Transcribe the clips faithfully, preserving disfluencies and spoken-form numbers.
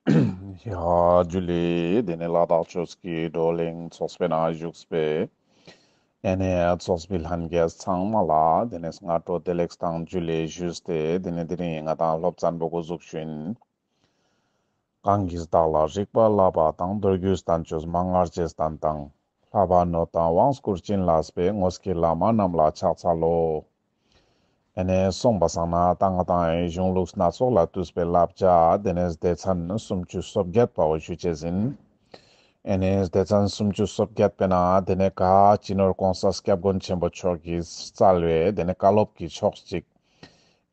ཡ་ཇུ་ལེ། དེ་ནས་ལ་དྭགས་ཆོས་ཀྱི་བགྲོ་གླེང་ཚོགས་པའི་ནང་བཞུགས་པའི་ཨེ་ནས་ཚོགས་པའི་ལྷན་རྒྱས་ཚང་མ་ལ་དེ་ནས་སྔ་དྲོ་བདེ་ལེགས་དང་ཇུ་ལེ་ཞུས་ཏེ། དེ་ནས་དེ་རིང་ང་དང་སློབ་ཚན་པོ་འགོ་འཛུགས་ཞུ་ཡིན། གང་གིས་བདག་ལ་རིག་པ་བསླབ་པ་དང་། མདོ་རྒྱུད་བསྟན་བཅོས་མན་ངག་རྗེས་བསྟན་དང་། བསླབ་པ་ནོད་དང་དབང་བསྐུར་བྱིན་བརླབས་པའི། དངོས་ཀྱི་བླ་མ་རྣམས་ལ་ཕྱག་འཚལ་ལོ། ཨེ་ནས་སོང་པ་སང་ན་ད་ང་དང་ཨེ་གཞུང་ལུགས་སྣ་ཚོགས་ལས་བཏུས་པའི་བསླབ་བྱ་དེ་ནས་སྡེ་ཚན་སུམ་ཅུ་སོ་བརྒྱད་པ་བོ་ཞུ་ཅེས་ཡིན། ཨེ་ནས་སྡེ་ཚན་སུམ་ཅུ་སོ་བརྒྱད་པའི་ནང་དེ་ནས་ག་སྤྱི་ནོར་གོང་ས་སྐྱབས་མགོན་ཆེན་པོ་མཆོག་གིས་སྩལ་བའི་དེ་ནས་བཀའ་སློབ་ཀྱི་ཕྱོགས་གཅིག་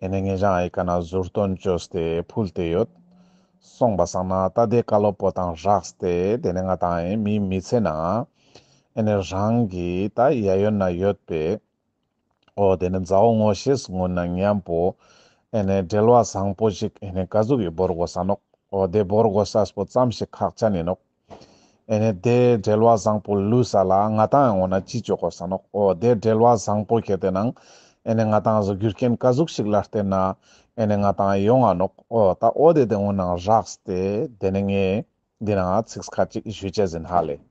ཨེ་ནས་ངེད་ཅག་ཨེ་ཀ་ན་ཟུར་འདོན་བཅོས་ཏེ་ཕུལ་ཏེ་ཡོད། སོང་པ་སང་ན་ད་དེ་བཀའ་སློབ་པོ་དང་སྦྲགས་ཏེ་དེ་ནས་ང་དང་ཨེ་མིའི་མི་ཚེ་ནང་ཨེ་ནས་རང་གི་ད་གཡས་གཡོན་ན་ཡོད་པའི་འོ་དེ་ནས་མཛའ་བོ་ངོ་ཤེས་ངུན་ན་མཉམ་པོ་ཨེ་ནས་འབྲེལ་བ་བཟང་པོ་ཞིག་ཨེ་ནས་ག་ཟུག་གི་བོར་དགོས་ས་ནོག་འོ་དེ་བོར་དགོས་ས་པོ་ཙམ་ཞིག་ཁག་ཅན་ཡིན་ནོག་ཨེ་ནས་དེ་འབྲེལ་བ་བཟང་པོ་ལུས་ས་ལ་ང་དང་འོ་ན་ཅི་བཅོ་དགོས་ས་ནོག་འོ་དེ་འབྲེལ་བ་བཟང་པོ་ཁེ་ཏེ་ནང་ཨེ་ནས་ང་དང་ཟོ་རྒྱུ་རྐྱེན་ག་ཟུག་ཞིག་ལ་བརྟེན་ན་ཨེ་ནས་ང་དང་ཡོང་ང་ནོག་འོ་ད་འོ་དེ་དེ་འོ་ན་རགས་ཏེ་དེ་ནས་ངས་འདི་ནང་ཚིག་ཁ་ཅིག་ཞུ་ཅེས་ཡིན་ཧ་ལེ།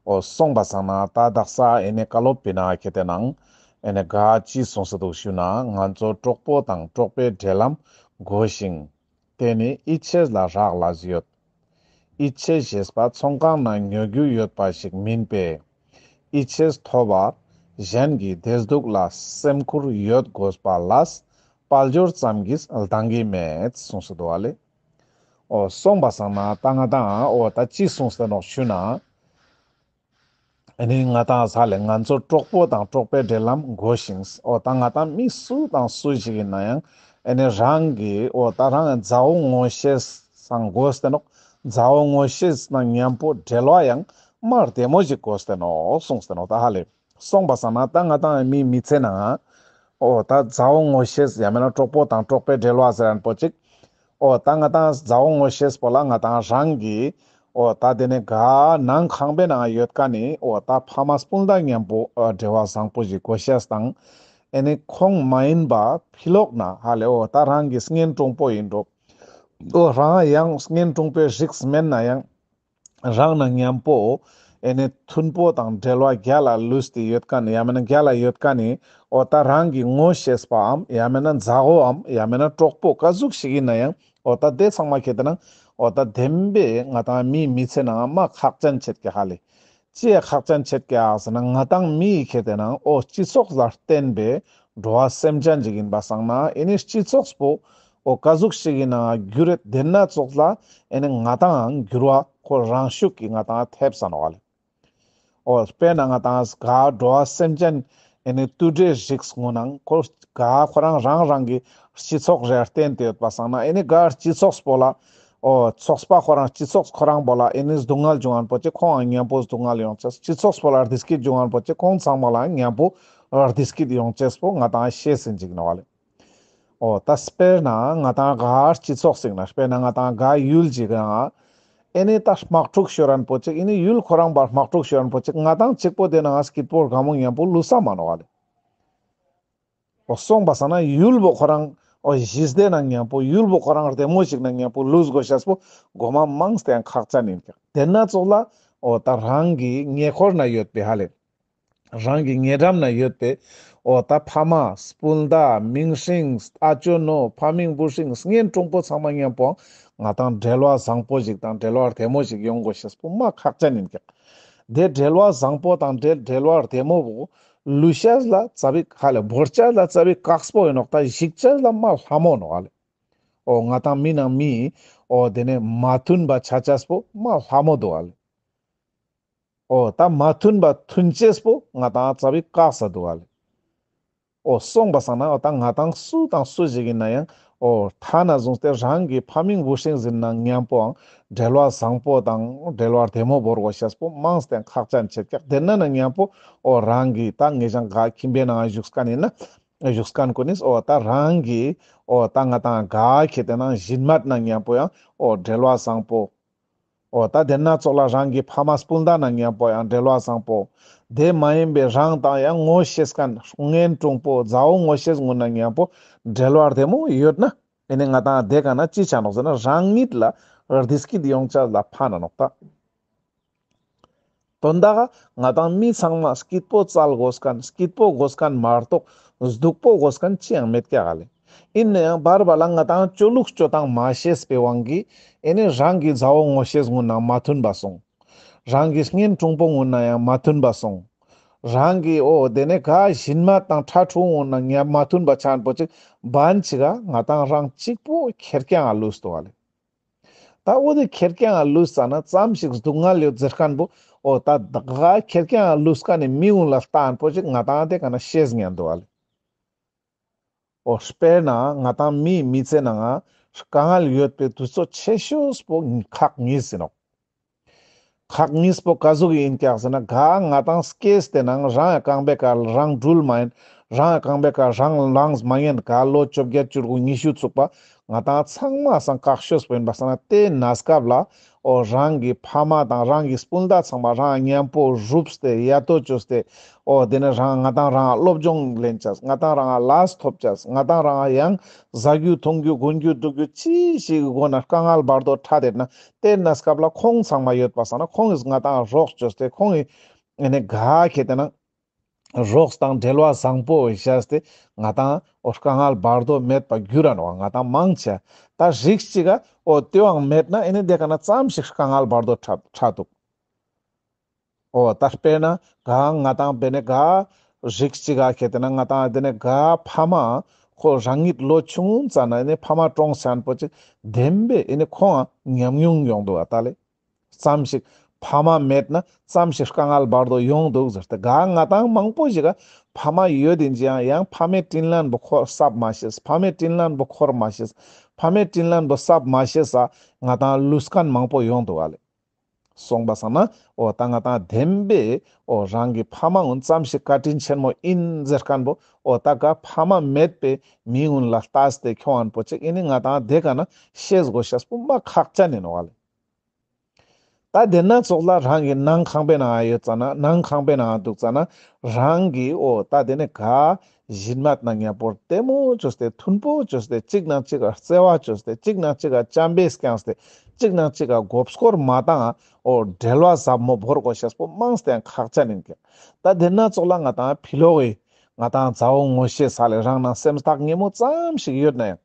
འོ་སོང་པ་སང་ན་ད་དག་ས་ཨེ་ནས་བཀའ་སློབ་པའི་ནང་ཁེ་ཏེ་ནང་ཨེ་ནས་ག་ཅི་གསུངས་ས་འདུག་ཞུ་ན། ང་ཚོ་གྲོགས་པོ་དང་གྲོགས་པོའི་འབྲེལ་ལམ་དགོས་ཤིང་། དེ་ནི་ཡིད་ཆེས་ལ་རག་ལས་ཡོད། ཡིད་ཆེས་ཞེས་པ་ཚོང་ཁང་ན་ཉོ་རྒྱུ་ཡོད་པ་ཞིག་མིན་པས། ཡིད་ཆེས་ཐོབ་པར་གཞན་གྱི་བདེ་སྡུག་ལ་སེམས་ཁུར་ཡོད་དགོས་པ་ལ་དཔལ་འབྱོར་ཙམ་གྱིས་ལྡང་གི་མེད་གསུངས་སུ་འདུག་ཨ་ལེ། འོ་སོང་པ་སང་ན་ད་ང་དང་འོ་ད་ཅི་གསུངས་ཏེ་ནོག་ཞུ་ན། ཨེ་ནི་ང་དང་ས་ལེ་ང་ཚོ་གྲོགས་པོ་དང་གྲོགས་པོའི་འབྲེལ་ལམ་དགོས་ཤིང་། འོ་ད་ང་དང་མི་སུ་དང་སུ་ཞིག་ཡིན་ན་ཡང་ཨེ་ནི་རང་གི་འོ་ད་རང་མཛའ་བོ་ངོ་ཤེས་སང་དགོས་ཏེ་ནོག་མཛའ་བོ་ངོ་ཤེས་ན་མཉམ་པོ་འབྲེལ་བ་ཡང་མ་བདེ་མོ་ཞིག་དགོས་ཏེ་ནོག་གསུངས་ཏེ་ནོག་ད་ཧ་ལེ། སོང་པ་སང་ན་ད་ང་དང་མི་མི་ཚེ་ནང་འོ་ད་མཛའ་བོ་ངོ་ཤེས་ཡང་མེད་ན་གྲོགས་པོ་དང་གྲོགས་པོའི་འབྲེལ་བ་ཟེར་མཁན་པོ་ཅིག་འོ་ད་ང་དང་མཛའ་བོ་ངོ་ཤེས་པོ་ལ་ང་དང་རང་གི་འོ་ད་དེ་ནས་ག་ནང་ཁང་པའི་ནང་ཡོད་མཁན་ནི་འོ་ད་ཕ་མ་སྤུན་ཟླ་མཉམ་པོ་འོ་འབྲེལ་བ་བཟང་པོ་ཞིག་དགོས་ཤེས་དང་། ཨེ་ནི་ཁོང་མ་ཡིན་པ་ཕི་ལོགས་ན་ཧ་ལེ་འོ་ད་རང་གི་གཉེན་དྲུང་པོ་ཡིན་འགྲོ། འོ་རང་ཡང་གཉེན་དྲུང་པོའི་རིགས་མེད་ན་ཡང་རང་ན་མཉམ་པོ་ཨེ་ནི་མཐུན་པོ་དང་འབྲེལ་བ་རྒྱ་ལ་ལུས་ཏེ་ཡོད་མཁན་ཡང་མེད་ན་རྒྱ་ལ་ཡོད་མཁན་ནི་འོ་ད་རང་གི་ངོ་ཤེས་པའམ་ཡང་མེད་ན་མཛའ་བོའམ་ཡང་མེད་ན་གྲོགས་པོ་ག་ཟུག་ཞིག་ཡིན་ན་ཡང་འོ་ད་དེ་ཚང་མ་ཁེ་ཏེ་ནང་འོ་ད་བདེན་པའི་ང་དང་མིའི་མི་ཚེ་ནང་མ་ཁག་ཅན་ཆེད་ཀྱི་ཧ་ལེ། ཅི་ཡ་ཁག་ཅན་ཆེད་ཀྱི་ཨ་ཟེར་ན་ང་དང་མི་ཁེ་ཏེ་ནང་འོ་སྤྱི་ཚོགས་ལ་བརྟེན་པའི་འགྲོ་བ་སེམས་ཅན་ཅིག་ཡིན་པ་སང་ན་ཨེ་ནི་སྤྱི་ཚོགས་པོ་འོ་ག་ཟུག་ཞིག་ཡིན་ན་འགྱུར་རེད་དེ་ན་ཚོགས་ལ་ཨེ་ནི་ང་དང་འགྱུར་བ་ཁོ་རང་ཤུགས་ཀྱིས་ང་དང་ཐེབས་ས་ནོག་ལེ། འོ་དཔེར་ན་ང་དང་ག་འགྲོ་བ་སེམས་ཅན་ཨེ་ནི་དུད་འགྲོའི་རིགས་ངོ་ནང་ཁོ་ག་ཁོ་རང་རང་རང་གི་སྤྱི་ཚོགས་རེ་བརྟེན་ཏེ་ཡོད་པ་སང་ན་ཨེ་ནི་ག་སྤྱི་ཚོགས་པོ་ལ་འོ་ཚོགས་པ་ཁོ་རང་སྤྱི་ཚོགས་ཁོ་རང་པོ་ལ་ཨེ་ནི་སྡུག་བསྔལ་བྱུང་ངན་པོ་ཅིག་ཁོང་ཡང་མཉམ་པོ་སྡུག་བསྔལ་ཡོང་ཅེས། སྤྱི་ཚོགས་པོ་ལ་བདེ་སྐྱིད་བྱུང་ངན་པོ་ཅིག་ཁོང་ཚང་མ་ལ་ཡང་མཉམ་པོ་བདེ་སྐྱིད་ཡོང་ཅེས་པོ་ང་དང་ཤེས་ཟིན་ཅིག་ནོག་ལེ། འོ་ད་དཔེར་ན་ང་དང་ག་སྤྱི་ཚོགས་ཤིག་ན་དཔེར་ན་ང་དང་ག་ཡུལ་ཅིག་ན་ཨེ་ནི་ད་དམག་འཁྲུག་ཤོར་རན་པོ་ཅིག་ཨེ་ནི་ཡུལ་ཁོ་རང་པ་དམག་འཁྲུག་ཤོར་རན་པོ་ཅིག་ང་དང་གཅིག་པོ་དེ་ན་ང་སྐྱིད་པོ་དགའ་མོ་མཉམ་པོ་ལུས་ས་མ་ནོག་ལེ། འོ་སོང་པ་སང་ན་ཡུལ་པོ་ཁོ་རང་འོ་ཞི་བདེ་ན་མཉམ་པོ་ཡུལ་པོ་ཁོ་རང་བདེ་མོ་ཞིག་ན་མཉམ་པོ་ལུས་དགོས་ཤེས་པོ་གོ་མ་མང་སྟེ་ཡང་ཁག་ཅན་ཡིན་ཀྱག་དེ་ན་ཚོགས་ལ་འོ་ད་རང་གི་ཉེ་འཁོར་ན་ཡོད་པའི་ཧ་ལེ། རང་གི་ཉེ་འགྲམ་ན་ཡོད་པའི་འོ་ད་ཕ་མ་སྤུན་ཟླ་མིང་སྲིང་ཨ་ཅོ་ནོ་ཕ་མིང་བུ་སྲིང་གཉེན་དྲུང་པོ་ཚང་མ་མཉམ་པོ་ང་དང་འབྲེལ་བ་བཟང་པོ་ཞིག་དང་འབྲེལ་བ་བདེ་མོ་ཞིག་ཡོང་དགོས་ཤེས་པོ་མ་ཁག་ཅན་ཡིན་ཀྱག་དེ་འབྲེལ་བ་བཟང་པོ་དང་འབྲེལ་འབྲེལ་བ་བདེ་མོ་བོ་ལུས་ཤེས་ལ་ཙ་པིག་ཧ་ལེ་བོར་ཤེས་ལ་ཙ་པིག་དཀགས་པོ་ཡིན་ནོག་ད་ཞིག་ཤེས་ལ་མ་ལྷ་མོ་ནོག་ཧ་ལེ། འོ་ང་དང་མི་ནང་མི་འོ་དེ་ནས་མ་མཐུན་པ་ཆ་ཆེས་པོ་མ་ལྷ་མོ་འདུག་ཧ་ལེ། འོ་ད་མ་མཐུན་པ་མཐུན་ཅེས་པོ་ང་དང་ཙ་པིག་དཀགས་ས་འདུག་ཧ་ལེ། འོ་སོང་པ་སང་ན་འོ་ད་ང་དང་སུ་དང་སུ་ཞིག་ཡིན་ན་ཡང་འོ་ཐ་ན་བཟུང་སྟེ་རང་གི་ཕ་མིང་བུ་སྲིང་ཟིན་ན་མཉམ་པོའང་འབྲེལ་བ་བཟང་པོ་དང་འབྲེལ་བ་བདེ་མོ་བོར་དགོས་ཤེས་པོ་མང་སྟེ་ཁག་ཅན་ཆེད་ཀྱག་དེ་ན་ན་མཉམ་པོ་འོ་རང་གི་ད་ངེད་ཅག་ག་ཁྱིམ་པའི་ནང་བཞུགས་མཁན་ཡིན་ན་བཞུགས་མཁན་ཀུན་ནིས་འོ་ད་རང་གི་འོ་ད་ང་དང་ག་ཁེ་ཏེ་ན་གཞིས་མད་ན་མཉམ་པོ་ཡང་འོ་འབྲེལ་བ་བཟང་པོ། འོ་ད་དེ་ན་ཚོགས་ལ་རང་གི་ཕ་མ་སྤུན་ཟླ་ན་མཉམ་པོ་ཡང་འབྲེལ་བ་བཟང་པོ། དེ་མ་ཡིན་པའི་རང་དང་ཡང་ངོ་ཤེས་མཁན་གཉེན་དྲུང་པོ་མཛའ་བོ་ངོ་ཤེས་ངུན་ན་མཉམ་པོ་འབྲེལ་བ་བདེ་མོ་ཡོད་ན། ཨེ་ནེ་ང་ཏང་དེ་ཀ་ན་ཅི་ཆ་ནོག་ཟེར་ན་རང་ཉིད་ལ་བདེ་སྐྱིད་ཡོང་ཆ་ལ་ཕན་ན་ནོག་ད། དོན་དག་ང་ཏང་མི་ཚང་མ་སྐྱིད་པོ་བཙལ་དགོས་མཁན་སྐྱིད་པོ་དགོས་མཁན་མ་གཏོགས་སྡུག་པོ་དགོས་མཁན་ཅི་ཡང་མེད་ཀྱག་ལེ། ཨིན་ནའང་བར་བར་ལ་ང་ཏང་ཅོ་ལུགས་ཅོ་སྟངས་མ་ཤེས་པའི་དབང་གིས་ཨེ་ནེ་རང་གི་མཛའ་བོ་ངོ་ཤེས་ངུན་ནང་མ་མཐུན་པ་སོང་། རང་གི་གཉེན་དྲུང་པོ་ངུན་ནང་ཡང་མ་མཐུན་པ་སོང་། རང་གི་འོ་དེ་ནེ་ག་ཞན་མ་དང་ཕྲུ་གུ་ངུན་ནང་ཡང་མ་མཐུན་པ་ཆ་ན་པོ་ཅིག་བན་ཅིག་ག་ང་ཏང་རང་གཅིག་པོ་ཁེར་རྐྱང་ང་ལུས་ཏོ་ཨ་ལེ། ད་འོ་དེ་ཁེར་རྐྱང་ང་ལུས་ཙ་ན་ཙམ་ཞིག་སྡུག་བསྔལ་ཡོད་ཟེར་མཁན་པོ་འོ་ད་ག་ཁེར་རྐྱང་ང་ལུས་མཁན་ནི་མི་ངུན་ལ་ལྟ་ན་པོ་ཅིག་ང་ཏང་དེ་ཀ་ན་ཤེས་ཉན་དུག་ཨ་ལེ། འོ་དཔེར་ན་ང་ཏང་མིའི་མི་ཚེ་ནང་ང་དཀའ་ངལ་ཡོད་པའི་དུས་ཚོད་ཆེ་ཤོས་པོ་ཁག་གཉིས་ཡིན་ནོག། ཁག་གཉིས་པོ་ག་ཟུག་ཡིན་ཀྱག་ཟེར་ན་ག་ང་ཏང་སྐྱེས་ཏེ་ནང་རང་ཡང་རྐང་པའི་ཀ་རང་འགྲུལ་མ་ཉན། རང་ཡང་རྐང་པའི་ཀ་རང་ལངས་མ་ཉན་ག་ལོ་བཅོ་བརྒྱད་བཅུ་དགུ་ཉི་ཤུ་ཚུགས་པ་ང་ཏང་ཚང་མ་སང་ཁག་ཤོས་པོ་ཡིན་པ་སང་ན་དེ་གནས་སྐབས་ལ་འོ་རང་གི་ཕ་མ་དང་རང་གི་སྤུན་ཟླ་ཚང་མ་རང་མཉམ་པོ་རུབ་སྟེ་ཡ་ཏོ་བཅོས་ཏེ་འོ་དེ་ནེ་རང་ང་ཏང་རང་སློབ་སྦྱོང་ལེན་ཅེས་ང་ཏང་རང་ལས་ཐོབ་ཅེས་ང་ཏང་རང་ཡང་ཟ་རྒྱུ་འཐུང་རྒྱུ་གོན་རྒྱུ་འདུག་རྒྱུ་ཅི་ཞིག་གི་སྒོ་ནེ་དཀའ་ངལ་བར་དོ་འཕྲད་དེ་ན་དེ་གནས་སྐབས་ལ་ཁོང་ཚང་མ་ཡོད་པ་སང་ན་ཁོང་གིས་ང་ཏང་རོགས་བཅོས་ཏེ་ཁོང་གིས་ཨེ་ནེ་ག་ཁེ་ཏེ་ན་རོགས་དང་འབྲེལ་བ་བཟང་པོ་བཞག་སྟེ་ང་ཏང་འོ་དཀའ་ངལ་བར་དོ་མེད་པ་འགྱུར་ར་ནོག་ང་ཏང་མང་ཆེ་ད་རིགས་གཅིག་ག་འོ་དེའང་མེད་ན་ཨེ་ནེ་དེ་ཀ་ན་ཙམ་ཞིག་དཀའ་ངལ་བར་དོ་འཕྲད་འཕྲད་དུག། འོ་ད་དཔེར་ན་ག་ང་ཏང་བེ་ནེ་ག་རིགས་གཅིག་ག་ཁེ་ཏེ་ན་ང་ཏང་དེ་ནེ་ག་ཕ་མ་ཁོ་རང་ཉིད་ལོ་ཆུང་ཙ་ན་ཨེ་ནེ་ཕ་མ་གྲོངས་ཚར་ན་པོ་ཅིག་བདེན་པའི་ཨེ་ནེ་ཁོང་ང་ཉམས་མྱོང་ཡོང་དུག་ཨ་ད་ལེ། ཙམ་ཞིག་ཕ་མ་མེད་ན་ཙམ་ཞིག་དཀའ་ངལ་བར་དོ་ཡོང་དུག་ཟེར་ཏེ་ག་ང་ཏང་མང་པོ་ཞིག་ག་ཕ་མ་ཡོད་དེ་ཅི་ཡང་ཡང་ཕ་མའི་དྲིན་ལན་པོ་ཁོ་སབ་མ་ཤེས། ཕ་མའི་དྲིན་ལན་པོ་འཁོར་མ་ཤེས། ཕ་མའི་དྲིན་ལན་པོ་སབ་མ་ཤེས་ས་ང་ཏང་ལུས་མཁན་མང་པོ་ཡོང་དུག་ཨ་ལེ། སོང་པ་སང་ན་འོ་ད་ང་ཏང་བདེན་པའི་འོ་རང་གི་ཕ་མ་ངུན་ཙམ་ཞིག་བཀའ་དྲིན་ཆེན་མོ་ཡིན་ཟེར་མཁན་པོ་འོ་ད་ག་ཕ་མ་མེད་པའི་མི་ངུན་ལ་ལྟས་ཏེ་ཁྱོང་ཨན་པོ་ཅིག་ཨེ་ནེ་ང་ཏང་དེ་ཀ་ན་ཤེས་དགོས་ཤེས་པོ་མ་ཁག་ཅན་ཡིན་ནོག་ཨ་ལེ། ད་དེ་ན་ཙོགས་ལ་རང་གི་ནང་ཁང་པའི་ནང་ཡོད་ཙ་ན་ནང་ཁང་པའི་ནང་འདུག་ཙ་ན་རང་གི་འོ་ད་དེ་ནེ་ག་ཞན་མ་དང་མཉམ་པོ་བདེ་མོ་བཅོས་ཏེ་མཐུན་པོ་བཅོས་ཏེ་གཅིག་ནང་གཅིག་ག་བརྩེ་བ་བཅོས་ཏེ་གཅིག་ནང་གཅིག་ག་བྱམས་པས་བསྐྱངས་ཏེ་གཅིག་ནང་གཅིག་ག་མགོ་སྐོར་མ་བཏང་ང་འོ་འབྲེལ་བ་ཟབ་མོ་བོར་དགོས་ཤེས་པོ་མང་སྟེ་ཁག་ཅན་ཡིན་ཀྱག། ད་དེ་ན་ཙོགས་ལ་ང་ཏང་ཕི་ལོག་གི་ང་ཏང་མཛའ་བོ་ངོ་ཤེས་ས་ལེ་རང་ནང་སེམས་ཐག་ཉེ་མོ་ཙམ་ཞིག་ཡོད་ན་ཡང་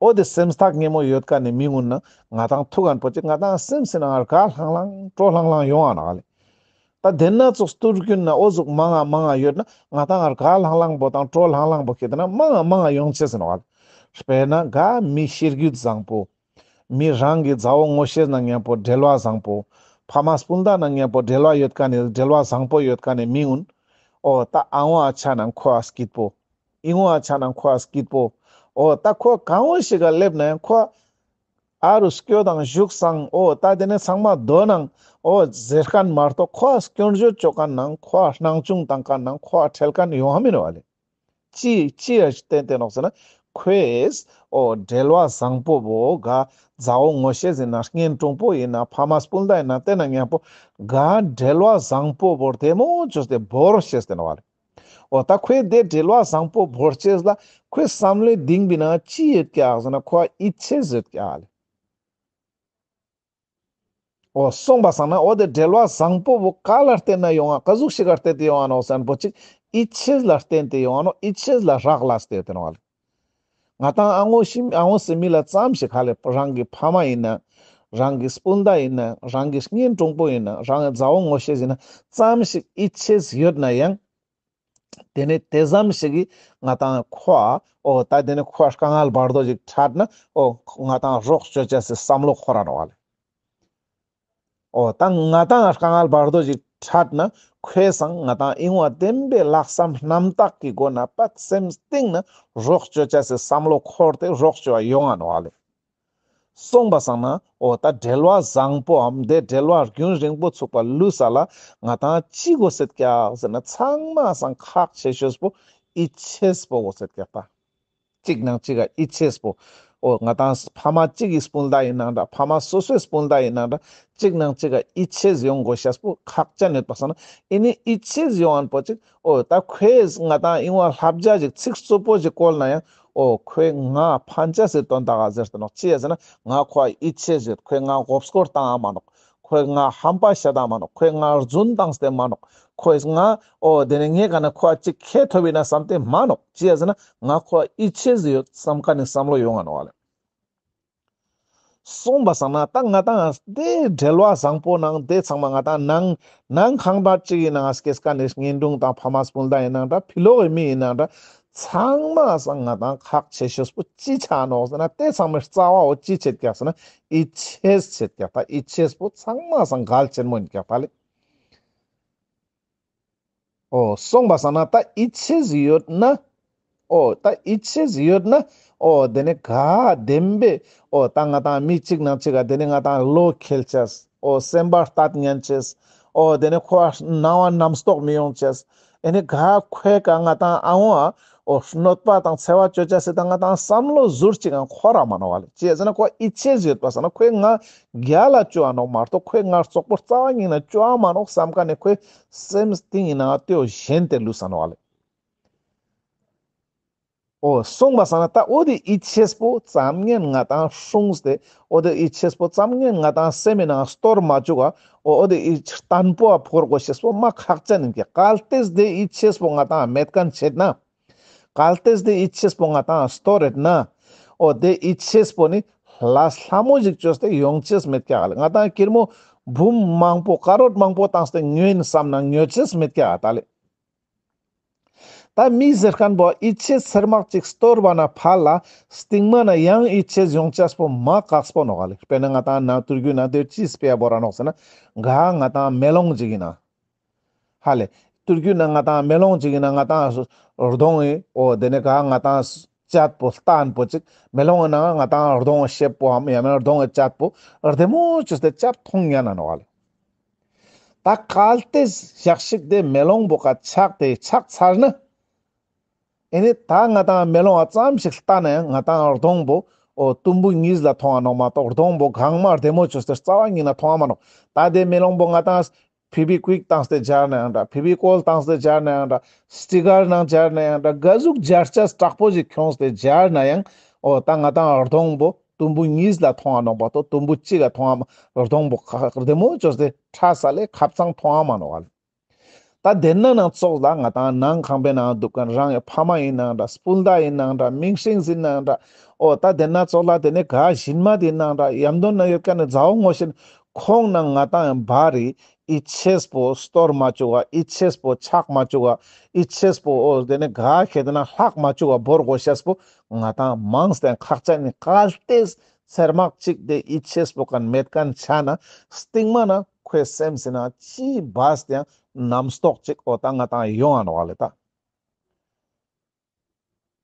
འོ་དེ་སེམས་ཐག་ཉེ་མོ་ཡོད་མཁན་ནི་མི་ངུན་ན་ང་ཏང་ཐུག་ག་ན་པོ་ཅིག་ང་ཏང་སེམས་སི་ནང་དགའ་ལྷང་ལྷང་སྤྲོ་ལྷང་ལྷང་ཡོང་ང་ནོག་ལེ། ད་དེ་ན་ཙོགས་སྟོར་རྒྱུན་ན་འོ་ཟུག་མང་ང་མང་ང་ཡོད་ན་ང་ཏང་དགའ་ལྷང་ལྷང་པོ་དང་སྤྲོ་ལྷང་ལྷང་པོ་ཁེ་ཏེ་ན་མང་ང་མང་ང་ཡོང་ཅེས་ཟེར་ནོག་ལེ། དཔེར་ན་ག་མི་ཤེས་རྒྱུད་བཟང་པོ། མི་རང་གི་མཛའ་བོ་ངོ་ཤེས་ནང་མཉམ་པོ་འབྲེལ་བ་བཟང་པོ། ཕ་མ་སྤུན་ཟླ་ནང་མཉམ་པོ་འབྲེལ་བ་ཡོད་མཁན་ནི་འབྲེལ་བ་བཟང་པོ་ཡོད་མཁན་ནི་མི་ངུན། འོ་ད་ཨ་ངོ་ཨ་ཆ་ནང་ཁོ་ཨ་སྐྱིད་པོ། ཨི་ངོ་ཨ་ཆ་ནང་ཁོ་ཨ་སྐྱིད་པོ། འོ་ད་ཁོ་གང་བོ་ཞིག་ག་སླེབས་ན་ཡང་ཁོ་ཨ་རུ་སྐྱོད་དང་བཞུགས་སང་འོ་ད་དེ་ནེ་ཚང་མ་སྡོད་ནང་འོ་ཟེར་མཁན་མ་གཏོགས་ཁོ་ཨ་སྐྱོན་བརྗོད་བཅོ་མཁན་ནང་ཁོ་ཨ་སྣང་ཆུང་བཏང་མཁན་ནང་ཁོ་ཨ་ཁྲེལ་མཁན་ཡོང་ཧ་མི་ནོག་ལེ། ཅི་ཅི་ཡ་བརྟེན་ཏེ་ནོག་ཟེར་ན་ཁོས་འོ་འབྲེལ་བ་བཟང་པོ་བོ་ག་མཛའ་བོ་ངོ་ཤེས་ཡིན་ན་གཉེན་དྲུང་པོ་ཡིན་ན་ཕ་མ་སྤུན་ཟླ་ཡིན་ན་དེ་ན་མཉམ་པོ་ག་འབྲེལ་བ་བཟང་པོ་བོ་བདེ་མོ་བཅོས་ཏེ་བོར་ཤེས་ཏེ་ནོག་ལེ། འོ་ད་ཁོས་དེ་འབྲེལ་བ་བཟང་པོ་བོར་ཅེས་ལ་ཁོའི་བསམ་བློའི་གཏིང་བི་ན་ཅི་ཡོད་ཀྱག་ཟེར་ན་ཁོ་ཡིད་ཆེས་ཡོད་ཀྱག་ལེ། འོ་སོང་པ་སང་ན་འོ་དེ་འབྲེལ་བ་བཟང་པོ་བོ་ག་ལ་བརྟེན་ན་ཡོང་ང་ག་ཟུག་ཞིག་ག་བརྟེན་ཏེ་ཡོང་ང་ནོག་ཟེར་ན་པོ་ཅིག་ཡིད་ཆེས་ལ་བརྟེན་ཏེ་ཡོང་ང་ནོག། ཡིད་ཆེས་ལ་རག་ལས་ཏེ་ཡོད་དེ་ནོག་ལེ། ང་ཏང་ཨ་ངོ་ཤི་ཨ་ངོ་སི་མི་ལ་ཙམ་ཞིག་ཧ་ལེ་རང་གི་ཕ་མ་ཡིན་ན་རང་གི་སྤུན་ཟླ་ཡིན་ན་རང་གི་གཉེན་དྲུང་པོ་ཡིན་ན་རང་གི་མཛའ་བོ་ངོ་ཤེས་ཡིན་ན་ཙམ་ཞིག་ཡིད་ཆེས་ཡོད་ན་ཡང་དེ་ནེ་དེ་ཙམ་ཞིག་གི་ང་ཏང་ཁོ་འོ་ད་དེ་ནེ་ཁོ་དཀའ་ངལ་བར་དོ་ཞིག་འཕྲད་ན་འོ་ང་ཏང་རོགས་བཅོ་ཅེས་སི་བསམ་བློ་འཁོར་ར་ནོག་ལེ། འོ་ད་ང་ཏང་དཀའ་ངལ་བར་དོ་ཞིག་འཕྲད་ན་ཁོས་སང་ང་ཏང་ཨིན་བ་བདེན་པའི་ལྷག་བསམ་རྣམ་དག་གི་སྒོ་ནེ་པད་སེམས་གཏིང་ནེ་རོགས་བཅོ་ཅེས་སི་བསམ་བློ་འཁོར་ཏེ་རོགས་བཅོ་བ་ཡོང་ང་ནོག་ལེ། སོང་པ་སང་ན་འོ་ད་འབྲེལ་བ་བཟང་པོའམ་དེ་འབྲེལ་བ་རྒྱུན་རིང་པོ་ཚུགས་པ་ལུས་ས་ལ་ང་ཏང་ཅི་དགོས་སེད་ཀྱག་ཟེར་ན་ཚང་མ་སང་ཁག་ཆེ་ཤོས་པོ་ཡིད་ཆེས་པོ་དགོས་སེད་ཀྱག་ད། གཅིག་ནང་གཅིག་ག་ཡིད་ཆེས་པོ། འོ་ང་ཏང་ཕ་མ་གཅིག་གི་སྤུན་ཟླ་ཡིན་ནའང་འདྲ། ཕ་མ་སོ་སོའི་སྤུན་ཟླ་ཡིན་ནའང་འདྲ། གཅིག་ནང་གཅིག་ག་ཡིད་ཆེས་ཡོང་དགོས་ཤེས་པོ་ཁག་ཅན་ཡོད་པ་སང་ན། ཨེ་ནི་ཡིད་ཆེས་ཡོང་ཨན་པོ་ཅིག་འོ་ད་ཁོས་ང་ཏང་ཨིན་བ་ལྷབ་རྒྱ་ཅིག་ཚིག་རྩུབ་པོ་ཅིག་བཀོལ་ན་ཡང་། འོ་ཁོས་ང་ཕན་ཅེས་སི་དོན་དག་ག་ཟེར་ཏེ་ནོག་ཅི་ཡ་ཟེར་ན་ང་ཁོ་ཡིད་ཆེས་ཡོད། ཁོས་ང་མགོ་སྐོར་བཏང་ང་མ་ནོག་ཁོས་ང་ཧམ་པ་བཤད་ད་མ་ནོག་ཁོས་ང་རྫུན་བཏང་སྟེ་མ་ནོག་ཁོས་ང་འོ་དེ་ནས་ངའི་ཀ་ན་ཁོ་ཅིག་ཁེ་ཐོབ་ཡིན་ན་བསམ་སྟེ་མ་ནོག་ཅི་ཡ་ཟེར་ན་ང་ཁོ་ཡིད་ཆེས་ཡོད་བསམ་ཁན་ནི་བསམ་བློ་ཡོང་ང་ནོག་ལེ། སོང་པ་སང་ན་ད་ང་ཏང་དེ་འབྲེལ་བ་བཟང་པོ་ནང་དེ་ཚང་མ་ང་ཏང་ནང་ནང་ཁང་པ་གཅིག་ཡིན་ནའང་སྐྱེས་ཀ་ནས་གཉེན་དྲུང་དང་ཕ་མ་སྤུན་ཟླ་ཡིན་ནའང་འདྲ། ཕི་ལོག་གི་མི་ཡིན་ནའང་འདྲ། ཚང་མ་སང་ང་ཏང་ཁག་ཆེ་ཤོས་པོ་ཅི་ཆ་ནོག་ཟེར་ན། དེ་ཚང་མའི་རྩ་བའོ་ཅི་ཆེད་ཀྱག་ཟེར་ན་ཡིད་ཆེས་ཆེད་ཀྱག་ད་ཡིད་ཆེས་པོ་ཚང་མ་སང་གལ་ཆེན་མོ་ཡིན་ཀྱག་ད་ལེ། འོ་སོང་པ་སང་ན་ད་ཡིད་ཆེས་ཡོད་ན། འོ་ད་ཡིད་ཆེས་ཡོད་ན། འོ་དེ་ནས་ག་བདེན་པའི་འོ་ད་ང་ཏང་མི་གཅིག་ནང་གཅིག་ག་དེ་ནས་ང་ཏང་བློ་འཁེལ་ཅེས། འོ་སེམས་པ་ལྟད་ཉན་ཅེས། འོ་དེ་ནས་ཁོ་སྣང་བ་རྣམ་རྟོག་མི་ཡོང་ཅེས། ཨེ་ནི་ག་ཁོའི་ཀ་ང་ཏང་ཨ་འོ་ཨ་འོ་གནོད་པ་དང་འཚེ་བ་ཅོ་ཅེས་སི་ད་ང་ཏང་བསམ་བློ་ཟུར་ཅིག་ཡང་འཁོར་ར་མ་ནོག་ལེ། ཅི་ཡ་ཟེར་ན་ཁོ་ཡིད་ཆེས་ཡོད་པ་སང་ན་ཁོས་ང་རྒྱལ་ལ་བཅོ་འ་ནོག་མ་གཏོགས་ཁོས་ང་རྩོག་པོ་རྩ་བ་ཉིད་ནས་བཅོ་འ་མ་ནོག་བསམ་ཁན་ནི་ཁོའི་སེམས་གཏིང་ཡིན་ན་ལྟོས་ཞེན་ཏེ་ལུས་ས་ནོག་ལེ། འོ་སོང་པ་སང་ན་ད་འོ་དེ་ཡིད་ཆེས་པོ་ཙམ་ངན་ང་ཏང་སྲུངས་ཏེ། འོ་དེ་ཡིད་ཆེས་པོ་ཙམ་ངན་ང་ཏང་སེམས་ནང་སྟོར་མ་བཅུག་ག་འོ་འོ་དེ་ཡིད་བརྟན་པོ་ཕོར་དགོས་ཤེས་པོ་མ་ཁག་ཅན་ཡིན་ཀྱག་གལ་ཏེ་དེ་ཡིད་ཆེས་པོ་ང་ཏང་མེད་ཁན་བྱེད་ན། གལ་ཏེ་དེ་ཡིད་ཆེས་པོ་ང་ཏང་སྟོར་རེད་ན། འོ་དེ་ཡིད་ཆེས་པོ་ནི་ལ་ལྷ་མོ་ཞིག་བཅོས་ཏེ་ཡོང་ཅེས་མེད་ཀྱག་ལེ། ང་ཏང་ཀིར་མོ་འབུམ་མང་པོ་ཀ་རོར་མང་པོ་བཏང་སྟེ་ཉོས་ཡིན་བསམ་ན་ཉོ་ཅེས་མེད་ཀྱག་ད་ལེ། ད་མི་ཟེར་ཁན་པོ་ཡིད་ཆེས་ཚེར་མག་ཅིག་སྟོར་བ་ན་ཕར་ལ་སྟིང་མ་ན་ཡང་ཡིད་ཆེས་ཡོང་ཅེས་པོ་མ་ཁག་པོ་ནོག་ལེ། དཔེར་ན་ང་ཏང་ན་ཏུར་རྒྱུད་ན་དེ་ཅི་སྤེ་བོ་ར་ནོག་ཟེར་ན་ག་ང་ཏང་མེ་ལོང་ཅིག་ཡིན་ན། ཧ་ལེ། ཏུར་རྒྱུད་ན་ང་ཏང་མེ་ལོང་ཅིག་ཡིན་ན་ང་ཏང་གདོང་ངི་འོ་དེ་ནས་ག་ང་ཏང་བཅད་པོ་ལྟན་པོ་ཅིག་མེ་ལོང་ངི་ནང་ང་ཏང་གདོང་ངི་ཤེབ་པོའམ་ཡང་མེད་ན་གདོང་ངི་བཅད་པོ་བདེ་མོ་བཅོས་ཏེ་བཅད་མཐོང་ཉན་ན་ནོག་ལེ། ད་གལ་ཏེ་ཞག་ཞིག་དེ་མེ་ལོང་པོ་ཀ་ཆག་སྟེ་ཆག་ཚར་ན། ཨེ་ནི་ད་ང་ཏང་མེ་ལོང་ང་ཙམ་ཞིག་ལྟ་ན་ཡང་ང་ཏང་གདོང་པོ་འོ་དུམ་བུ་གཉིས་ལ་མཐོང་ང་ནོག་མ་གཏོགས་གདོང་པོ་གང་མ་བདེ་མོ་བཅོས་ཏེ་རྩ་བ་ཉིད་ན་མཐོང་ང་མ་ནོག་ད་དེ་མེ་ལོང་པོ་ང་ཏང་ཕི་བི་ཀུའིག་བཏང་སྟེ་སྦྱར་ན་ཡང་འདྲ། ཕི་བི་ཀོལ་བཏང་སྟེ་སྦྱར་ན་ཡང་འདྲ། སི་ཊི་ཀར་ནང་སྦྱར་ན་ཡང་འདྲ། ག་ཟུག་སྦྱར་ཅེས་དྲག་པོ་ཞིག་ཁྱོངས་ཏེ་སྦྱར་ན་ཡང་འོ་ད་ང་ཏང་གདོང་པོ་དུམ་བུ་གཉིས་ལ་མཐོང་ང་ནོག་མ་གཏོགས་དུམ་བུ་གཅིག་ལ་མཐོང་ང་མ་གདོང་པོ་ཁ་བདེ་མོ་བཅོས་ཏེ་ཁྲ་ས་ལེ་ཁབ་ཚང་མཐོང་ང་མ་ནོག་ལེ། ད་དེ་ན་ནང་ཙོགས་ལ་ང་ཏང་ནང་ཁང་པའི་ནང་འདུག་མཁན་རང་གི་ཕ་མ་ཡིན་ནའང་འདྲ། སྤུན་ཟླ་ཡིན་ནའང་འདྲ། མིང་སྲིང་ཡིན་ནའང་འདྲ། འོ་ད་དེ་ན་ཙོགས་ལ་དེ་ནས་ག་ཞིན་མ་དེ་ཡིན་ནའང་འདྲ། ཡམ་དོན་ན་ཡོད་མཁན་ནི་མཛའ་བོ་ངོ་ཤེས་ཁོང་ནང་ང་ཏང་ཡང་བར་རི་ཡིད་ཆེས་པོ་སྟོར་མ་བཅུག་ག་ཡིད་ཆེས་པོ་ཆག་མ་བཅུག་ག་ཡིད་ཆེས་པོ་འོ་དེ་ནས་ག་ཁེ་དེ་ན་ལྷག་མ་བཅུག་ག་བོར་དགོས་ཤེས་པོ་ང་ཏང་མང་སྟེ་ཁག་ཅན་ནི་གལ་ཏེ་ཚེར་མག་ཅིག་དེ་ཡིད་ཆེས་པོ་ཀ་མེད་མཁན་ཆ་ན་སྟིང་མ་ན་ཁོའི་སེམས་སི་ན་ཅི་བས་ཏེ་ཡང་རྣམ་རྟོག་ཅིག་འོ་ད་ང་ཏང་ཡོང་ང་ནོག་ལེ་ད།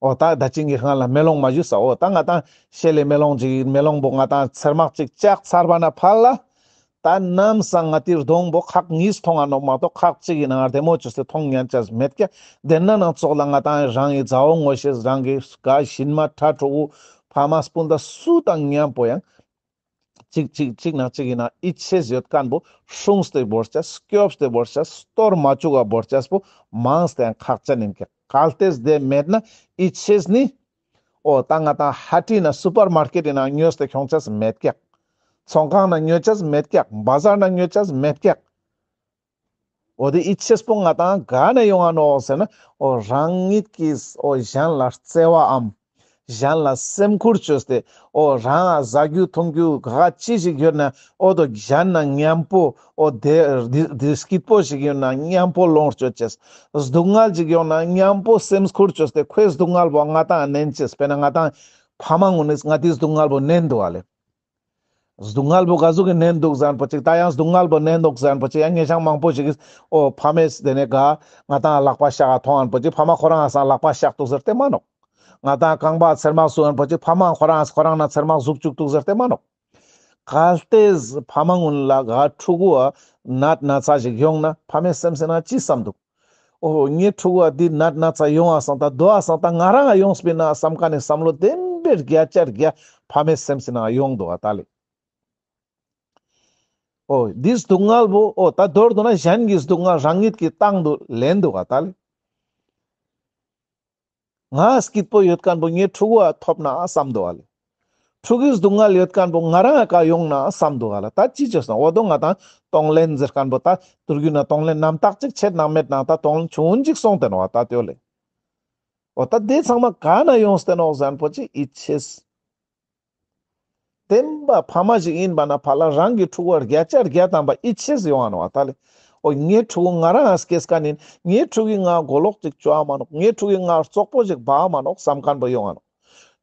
འོ་ད་ད་ཅི་ངི་སྔ་ལ་མེ་ལོང་མ་ཞུས་ས། འོ་ད་ང་ཏང་ཤེལ་ལི་མེ་ལོང་ཅིག་མེ་ལོང་པོ་ང་ཏང་ཚེར་མག་ཅིག་བཅག་ཚར་བ་ན་ཕར་ལ་ད་ནམ་སང་ང་ཏིའི་གདོང་པོ་ཁག་གཉིས་མཐོང་ང་ནོག་མ་གཏོགས་ཁག་གཅིག་ཡིན་ན་བདེ་མོ་བཅོས་ཏེ་མཐོང་ཉན་ཅེས་མེད་ཀྱག་དེ་ན་ནང་ཙོགས་ལ་ང་ཏང་རང་གི་མཛའ་བོ་ངོ་ཤེས་རང་གི་ག་ཞིན་མ་ཕྲུ་གུ་ཕ་མ་སྤུན་ཟླ་སུ་དང་མཉམ་པོ་ཡང་གཅིག་གཅིག་གཅིག་ནང་གཅིག་ཡིན་ན་ཡིད་ཆེས་ཡོད་མཁན་པོ་སྲུངས་ཏེ་བོར་ཅེས་སྐྱོབས་ཏེ་བོར་ཅེས་སྟོར་མ་བཅུག་ག་བོར་ཅེས་པོ་མང་སྟེ་ཡང་ཁག་ཅན་ཡིན་ཀྱག་གལ་ཏེ་དེ་མེད་ན་ཡིད་ཆེས་ནི་འོ་ད་ང་ཏང་ཧ་ཏི་ན་སུ་པར་མར་ཀེཊ་ཡིན་ན་ཉོས་ཏེ་ཁྱོང་ཅེས་མེད་ཀྱག་ཚོང་ཁང་ན་ཉོ་ཅེས་མེད་ཀྱག་བ་ཟར་ན་ཉོ་ཅེས་མེད་ཀྱག་འོ་དེ་ཡིད་ཆེས་པོ་ང་ཏང་ག་ནས་ཡོང་ང་ནོག་ཟེར་ན། འོ་རང་ཉིད་ཀྱིས་འོ་གཞན་ལ་བརྩེ་བའམ། གཞན་ལ་སེམས་ཁུར་བཅོས་ཏེ། འོ་རང་ང་ཟ་རྒྱུ་འཐུང་རྒྱུ་ག་ཅི་ཞིག་ཡོད་ན། འོ་དོ་གཞན་ན་མཉམ་པོ། འོ་དེ་དེ་དེ་སྐྱིད་པོ་ཞིག་ཡོད་ན་མཉམ་པོ་ལོངས་སྤྱོད་ཅེས། སྡུག་བསྔལ་ཞིག་ཡོང་ན་མཉམ་པོ་སེམས་ཁུར་བཅོས་ཏེ་ཁོའི་སྡུག་བསྔལ་བོ་ང་ཏང་ནན་ཅེས། དཔེར་ན་ང་ཏང་ཕ་མ་གུན་ནི་ང་ཏིའི་སྡུག་བསྔལ་བོ་ནན་འདུག་ཨ་ལེ། སྡུག་བསྔལ་བོ་ག་ཟུག་གི་ནན་འདུག་ཟེར་ན་པོ་ཅིག་ད་ཡང་སྡུག་བསྔལ་བོ་ནན་འདུག་ཟེར་ན་པོ་ཅིག་ཡང་ཉེ་ཞང་མང་པོ་ཞིག་གིས་འོ་ཕ་མས་དེ་ནས་ག་ང་ཏང་ལག་པ་བཤགས་མཐོང་ཨན་པོ་ཅིག་ཕ་མ་ཁོ་རང་ང་སང་ལག་པ་བཤགས་འདུག་ཟེར་ཏེ་མ་ནོག་ང་ཏང་རྐང་པ་ཚེར་མག་བཟུགས་ཨན་པོ་ཅིག་ཕ་མ་ཁོ་རང་ཁོ་རང་ན་ཚེར་མག་བཟུགས་བཅུག་འདུག་ཟེར་ཏེ་མ་ནོག་གལ་ཏེ་ཕ་མ་གུན་ལ་ག་ཕྲུ་གུ་ཨ་ནད་ན་ཚ་ཞིག་ཡོང་ན་ཕ་མའི་སེམས་སི་ན་ཅི་བསམ་འདུག་འོ་ངའི་ཕྲུ་གུ་ཨ་འདི་ནད་ན་ཚ་ཡོང་ང་སང་ད་དོ་ཨ་སང་ད་ང་རང་ང་ཡོངས་པིན་ན་བསམ་མཁན་ནི་བསམ་བློ་བདེན་པའི་ བརྒྱ་ཆ་བརྒྱ་ཕ་མའི་སེམས་སི་ནང་ཡོང་འདུག་ག་ད་ལེ། འོ་འདི་སྡུག་བསྔལ་བོ་འོ་ད་མདོར་བསྡུ་ན་གཞན་གྱི་སྡུག་བསྔལ་རང་ཉིད་ཀྱི་སྟེང་དུ་ལེན་འདུག་ག་ད་ལེ། ང་སྐྱིད་པོ་ཡོད་མཁན་པོ་ངའི་ཕྲུ་གུ་ཨ་ཐོབ་ན་བསམ་འདུག་ག་ལེ། ཕྲུ་གུའི་སྡུག་བསྔལ་ཡོད་མཁན་པོ་ང་རང་ཨ་ཀ་ཡོང་ན་བསམ་འདུག་ག་ལེ། ད་ཅི་བྱོས་སོང་འོ་དོ་ང་དང་གཏོང་ལེན་ཟེར་མཁན་པོ་ད་དུར་རྒྱུ་ན་གཏོང་ལེན་རྣམ་དག་ཅིག་ཆད་ནང་མེད་ནང་ད་གཏོང་ལེན་ཆུང་ངུན་ཅིག་སོང་སྟེ་ནོག་ད་དེ་ལེ། འོ་ད་དེ་ཚང་མ་ག་ན་ཡོང་སྟེ་ནོག་ཟེར་མཁན་པོ་ཅིག་ཡིད་ཆེས། བདེན་པ་ཕ་མ་ཞིག་ཡིན་པ་ན་ཕ་ལ་རང་གི་ཕྲུ་གུ་བརྒྱ་ཆ་བརྒྱ་ཐམ་པ་ཡིད་ཆེས་ཡོང་ང་ནོག་ད་ལེ། འོ་ངའི་ཕྲུ་གུ་ང་རང་ང་སྐྱེས་མཁན་ཡིན། ངའི་ཕྲུ་གུས་ང་མགོ་ལོག་ཅིག་བཅོ་ཨ་མ་ནོག་ངའི་ཕྲུ་གུས་ང་རྩོག་པོ་ཞིག་འབག་ཨ་མ་ནོག་བསམ་མཁན་པོ་ཡོང་ང་ནོག་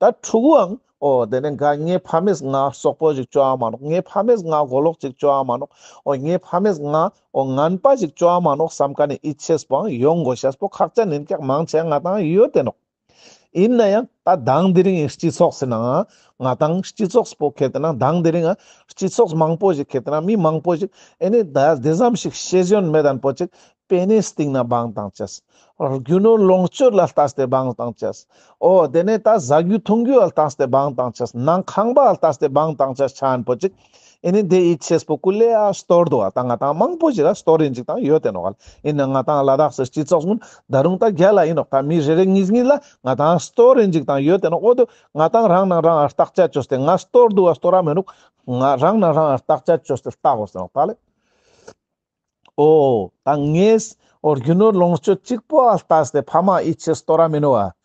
ད་ཕྲུ་གུའང་འོ་དེ་ནས་ག་ངའི་ཕ་མས་ང་རྩོག་པོ་ཞིག་བཅོ་ཨ་མ་ནོག་ངའི་ཕ་མས་ང་མགོ་ལོག་ཅིག་བཅོ་ཨ་མ་ནོག་འོ་ངའི་ཕ་མས་ང་འོ་ངན་པ་ཞིག་བཅོ་ཨ་མ་ནོག་བསམ་མཁན་ནི་ཡིད་ཆེས་པོའང་ཡོང་དགོས་ཤེས་པོ་ཁག་ཅན་ཡིན་ཀྱག་མང་ཆེ་ང་དང་ཡོད་དེ་ནོག་ཡིན་ན་ཡང་ད་དང་དེ་རིང་གི་སྤྱི་ཚོགས་སི་ནང་ང་དང་སྤྱི་ཚོགས་པོ་ཁེ་ཏེ་ན་དང་དེ་རིང་ང་སྤྱི་ཚོགས་མང་པོ་ཞིག་ཁེ་ཏེ་ན་མི་མང་པོ་ཞིག་ཨེ་ནི་ད་དེ་ཙམ་ཞིག་ཤེས་ཡོན་མེད་མཁན་པོ་ཅིག་པེ་ནེ་སྟེང་ན་བང་བཏང་ཅེས། རྒྱུ་ནོར་ལོངས་སྤྱོད་ལ་ལྟས་ཏེ་བང་བཏང་ཅེས། འོ་དེ་ནས་ད་ཟ་རྒྱུ་འཐུང་རྒྱུ་ལ་ལྟས་ཏེ་བང་བཏང་ཅེས། ནང་ཁང་པ་ལ་ལྟས་ཏེ་བང་བཏང་ཅེས་ཆ་མཁན་པོ་ཅིག་ཨེ་ནི་དེ་ཡིད་ཆེས་པོ་ཀུ་ལེ་ཨ་སྟོར་འདུག་ཨ། ད་ང་དང་མང་པོ་ཞིག་ཨ་སྟོར་ཡིན་ཅིག་དང་ཡོད་དེ་ནོག་ཨ། ཡིན་ན་ང་དང་ལ་དྭགས་སི་སྤྱི་ཚོགས་ཀུན་ད་རུང་ད་རྒྱལ་ལ་ཡིན་ནོག་ད་མི་རེ་རེ་གཉིས་གཉིས་ལ་ང་དང་སྟོར་ཡིན་ཅིག་དང་ཡོད་དེ་ནོག་འོ་དོ་ང་དང་རང་ནང་རང་ཨ་བརྟག་དཔྱད་བཅོས་ཏེ་ང་སྟོར་འདུག་ཨ་སྟོར་ར་མི་འདུག་ང་རང་ནང་རང་ཨ་བརྟག་དཔྱད་བཅོས་ཏེ་ལྟ་དགོས་ཟེར་ནོག་ད་ལེ། འོ་ད་ངས་འོ་རྒྱུ་ནོར་ལོངས་སྤྱོད་གཅིག་པོ་ཨ་ལྟས་ཏེ་ཕ་མ་ཡིད་ཆེས་སྟོར་ར་མི་ནུག་ཨ།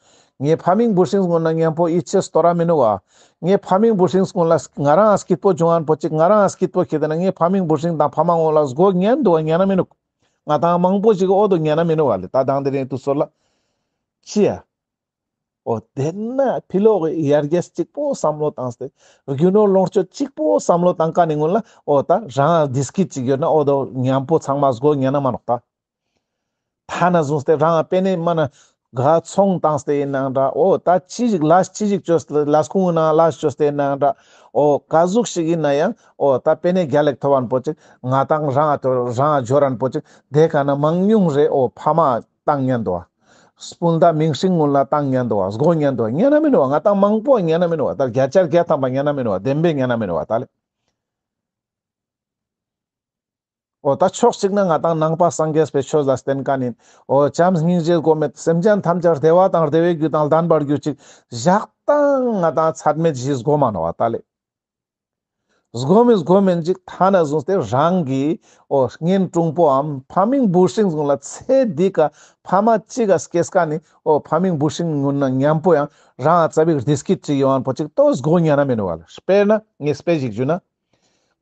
ངའི་ཕ་མིང་བུ་སྲིང་སྔོན་ན་མཉམ་པོ་ཡིད་ཆེས་སྟོར་ར་མི་ནུག་ཨ། ངའི་ཕ་མིང་བུ་སྲིང་སྔོན་ལ་ང་རང་ཨ་སྐྱིད་པོ་བྱུང་ཨན་པོ་ཅིག་ང་རང་ཨ་སྐྱིད་པོ་ཁེ་ཏེ་ན་ངའི་ཕ་མིང་བུ་སྲིང་དང་ཕ་མ་སྔོན་ལ་སྒོ་ཉན་འདུག་ཨ་ཉན་ན་མི་ནུག་ང་དང་མང་པོ་ཞིག་འོ་དོ་ཉན་ན་མི་ནུག་ཨ་ལེ། ད་དང་དེ་རིང་དུས་ཚོད་ལ་ཅི་ཡ། འོ་དེ་ན་ཕི་ལོག་གི་ཡར་རྒྱས་གཅིག་པོ་བསམ་བློ་བཏང་སྟེ་རྒྱུ་ནོར་ལོངས་སྤྱོད་གཅིག་པོ་བསམ་བློ་བཏང་མཁན་ནི་སྔོན་ལ་འོ་ད་རང་བདེ་སྐྱིད་ཅིག་ཡོད་ན་འོ་དོ་མཉམ་པོ་ཚང་མ་སྒོ་ཉན་ན་མ་ནོག་ད། ཐ་ན་བཟུང་སྟེ་རང་པེ་ནེ་མ་ན་ག་ཚོང་བཏང་སྟེ་ཡིན་ནའང་འདྲ། འོ་ད་ཅི་ཞིག་ལས་ཅི་ཞིག་བཅོས་ལས་ཁུངས་ནང་ལས་བཅོས་ཏེ་ཡིན་ནའང་འདྲ། འོ་ག་ཟུག་ཞིག་ཡིན་ན་ཡང་འོ་ད་པེ་ནེ་རྒྱལ་ལེགས་ཐོབ་ཨན་པོ་ཅིག་ང་དང་རང་ཨ་ཐོ་རང་ཨ་འབྱོར་ཨན་པོ་ཅིག་དེ་ག་ན་མང་ཉུང་རེ་འོ་ཕ་མ་བཏང་ཉན་འདུག་ཨ། སྤུན་ཟླ་མིང་སྲིང་ཀུན་ལ་བཏང་ཉན་འདུག་ཨ། སྒོ་ཉན་འདུག་ཨ། ཉན་ན་མི་ནུག་ཨ། ང་དང་མང་པོ་ཉན་ན་མི་ནུག་ཨ། ད་བརྒྱ་ཆ་བརྒྱ་ཐམ་པ་ཉན་ན་མི་ནུག་ཨ། བདེན་པའི་ཉན་ན་མི་ནུག་ཨ། ད་ལེ། འོ་ད་ཕྱོགས་གཅིག་ན་ང་དང་ནང་པ་སངས་རྒྱས་པའི་ཆོས་ལ་བརྟེན་མཁན་ཡིན། འོ་བྱམས་སྙིང་རྗེ་སྒོམ་མེད་སེམས་ཅན་ཐམས་ཅད་བདེ་བ་དང་བདེ་བའི་རྒྱུ་དང་ལྡན་པར་གྱུར་ཅིག་བཞག་དང་ང་དང་ཚད་མེད་བཞི་སྒོམ་མ་ནོག་ཨ། ད་ལེ། སྒོམ་མེད་སྒོམ་མེད་ཅིག་ཐ་ན་བཟུང་སྟེ་རང་གི་འོ་གཉེན་དྲུང་པོའམ་ཕ་མིང་བུ་སྲིང་ཀུན་ལ་ཚེ་འདི་ཀ་ཕ་མ་གཅིག་ག་སྐྱེས་མཁན་ནི་འོ་ཕ་མིང་བུ་སྲིང་ཀུན་ན་མཉམ་པོ་ཡང་རང་ཨ་ཙ་པིག་བདེ་སྐྱིད་ཅིག་ཡོང་ཨན་པོ་ཅིག་ཏོ་སྒོ་ཉན་ན་མི་ནུག་ཨ་ལེ། དཔེར་ན་ངས་དཔེ་ཞིག་ཞུ་ན།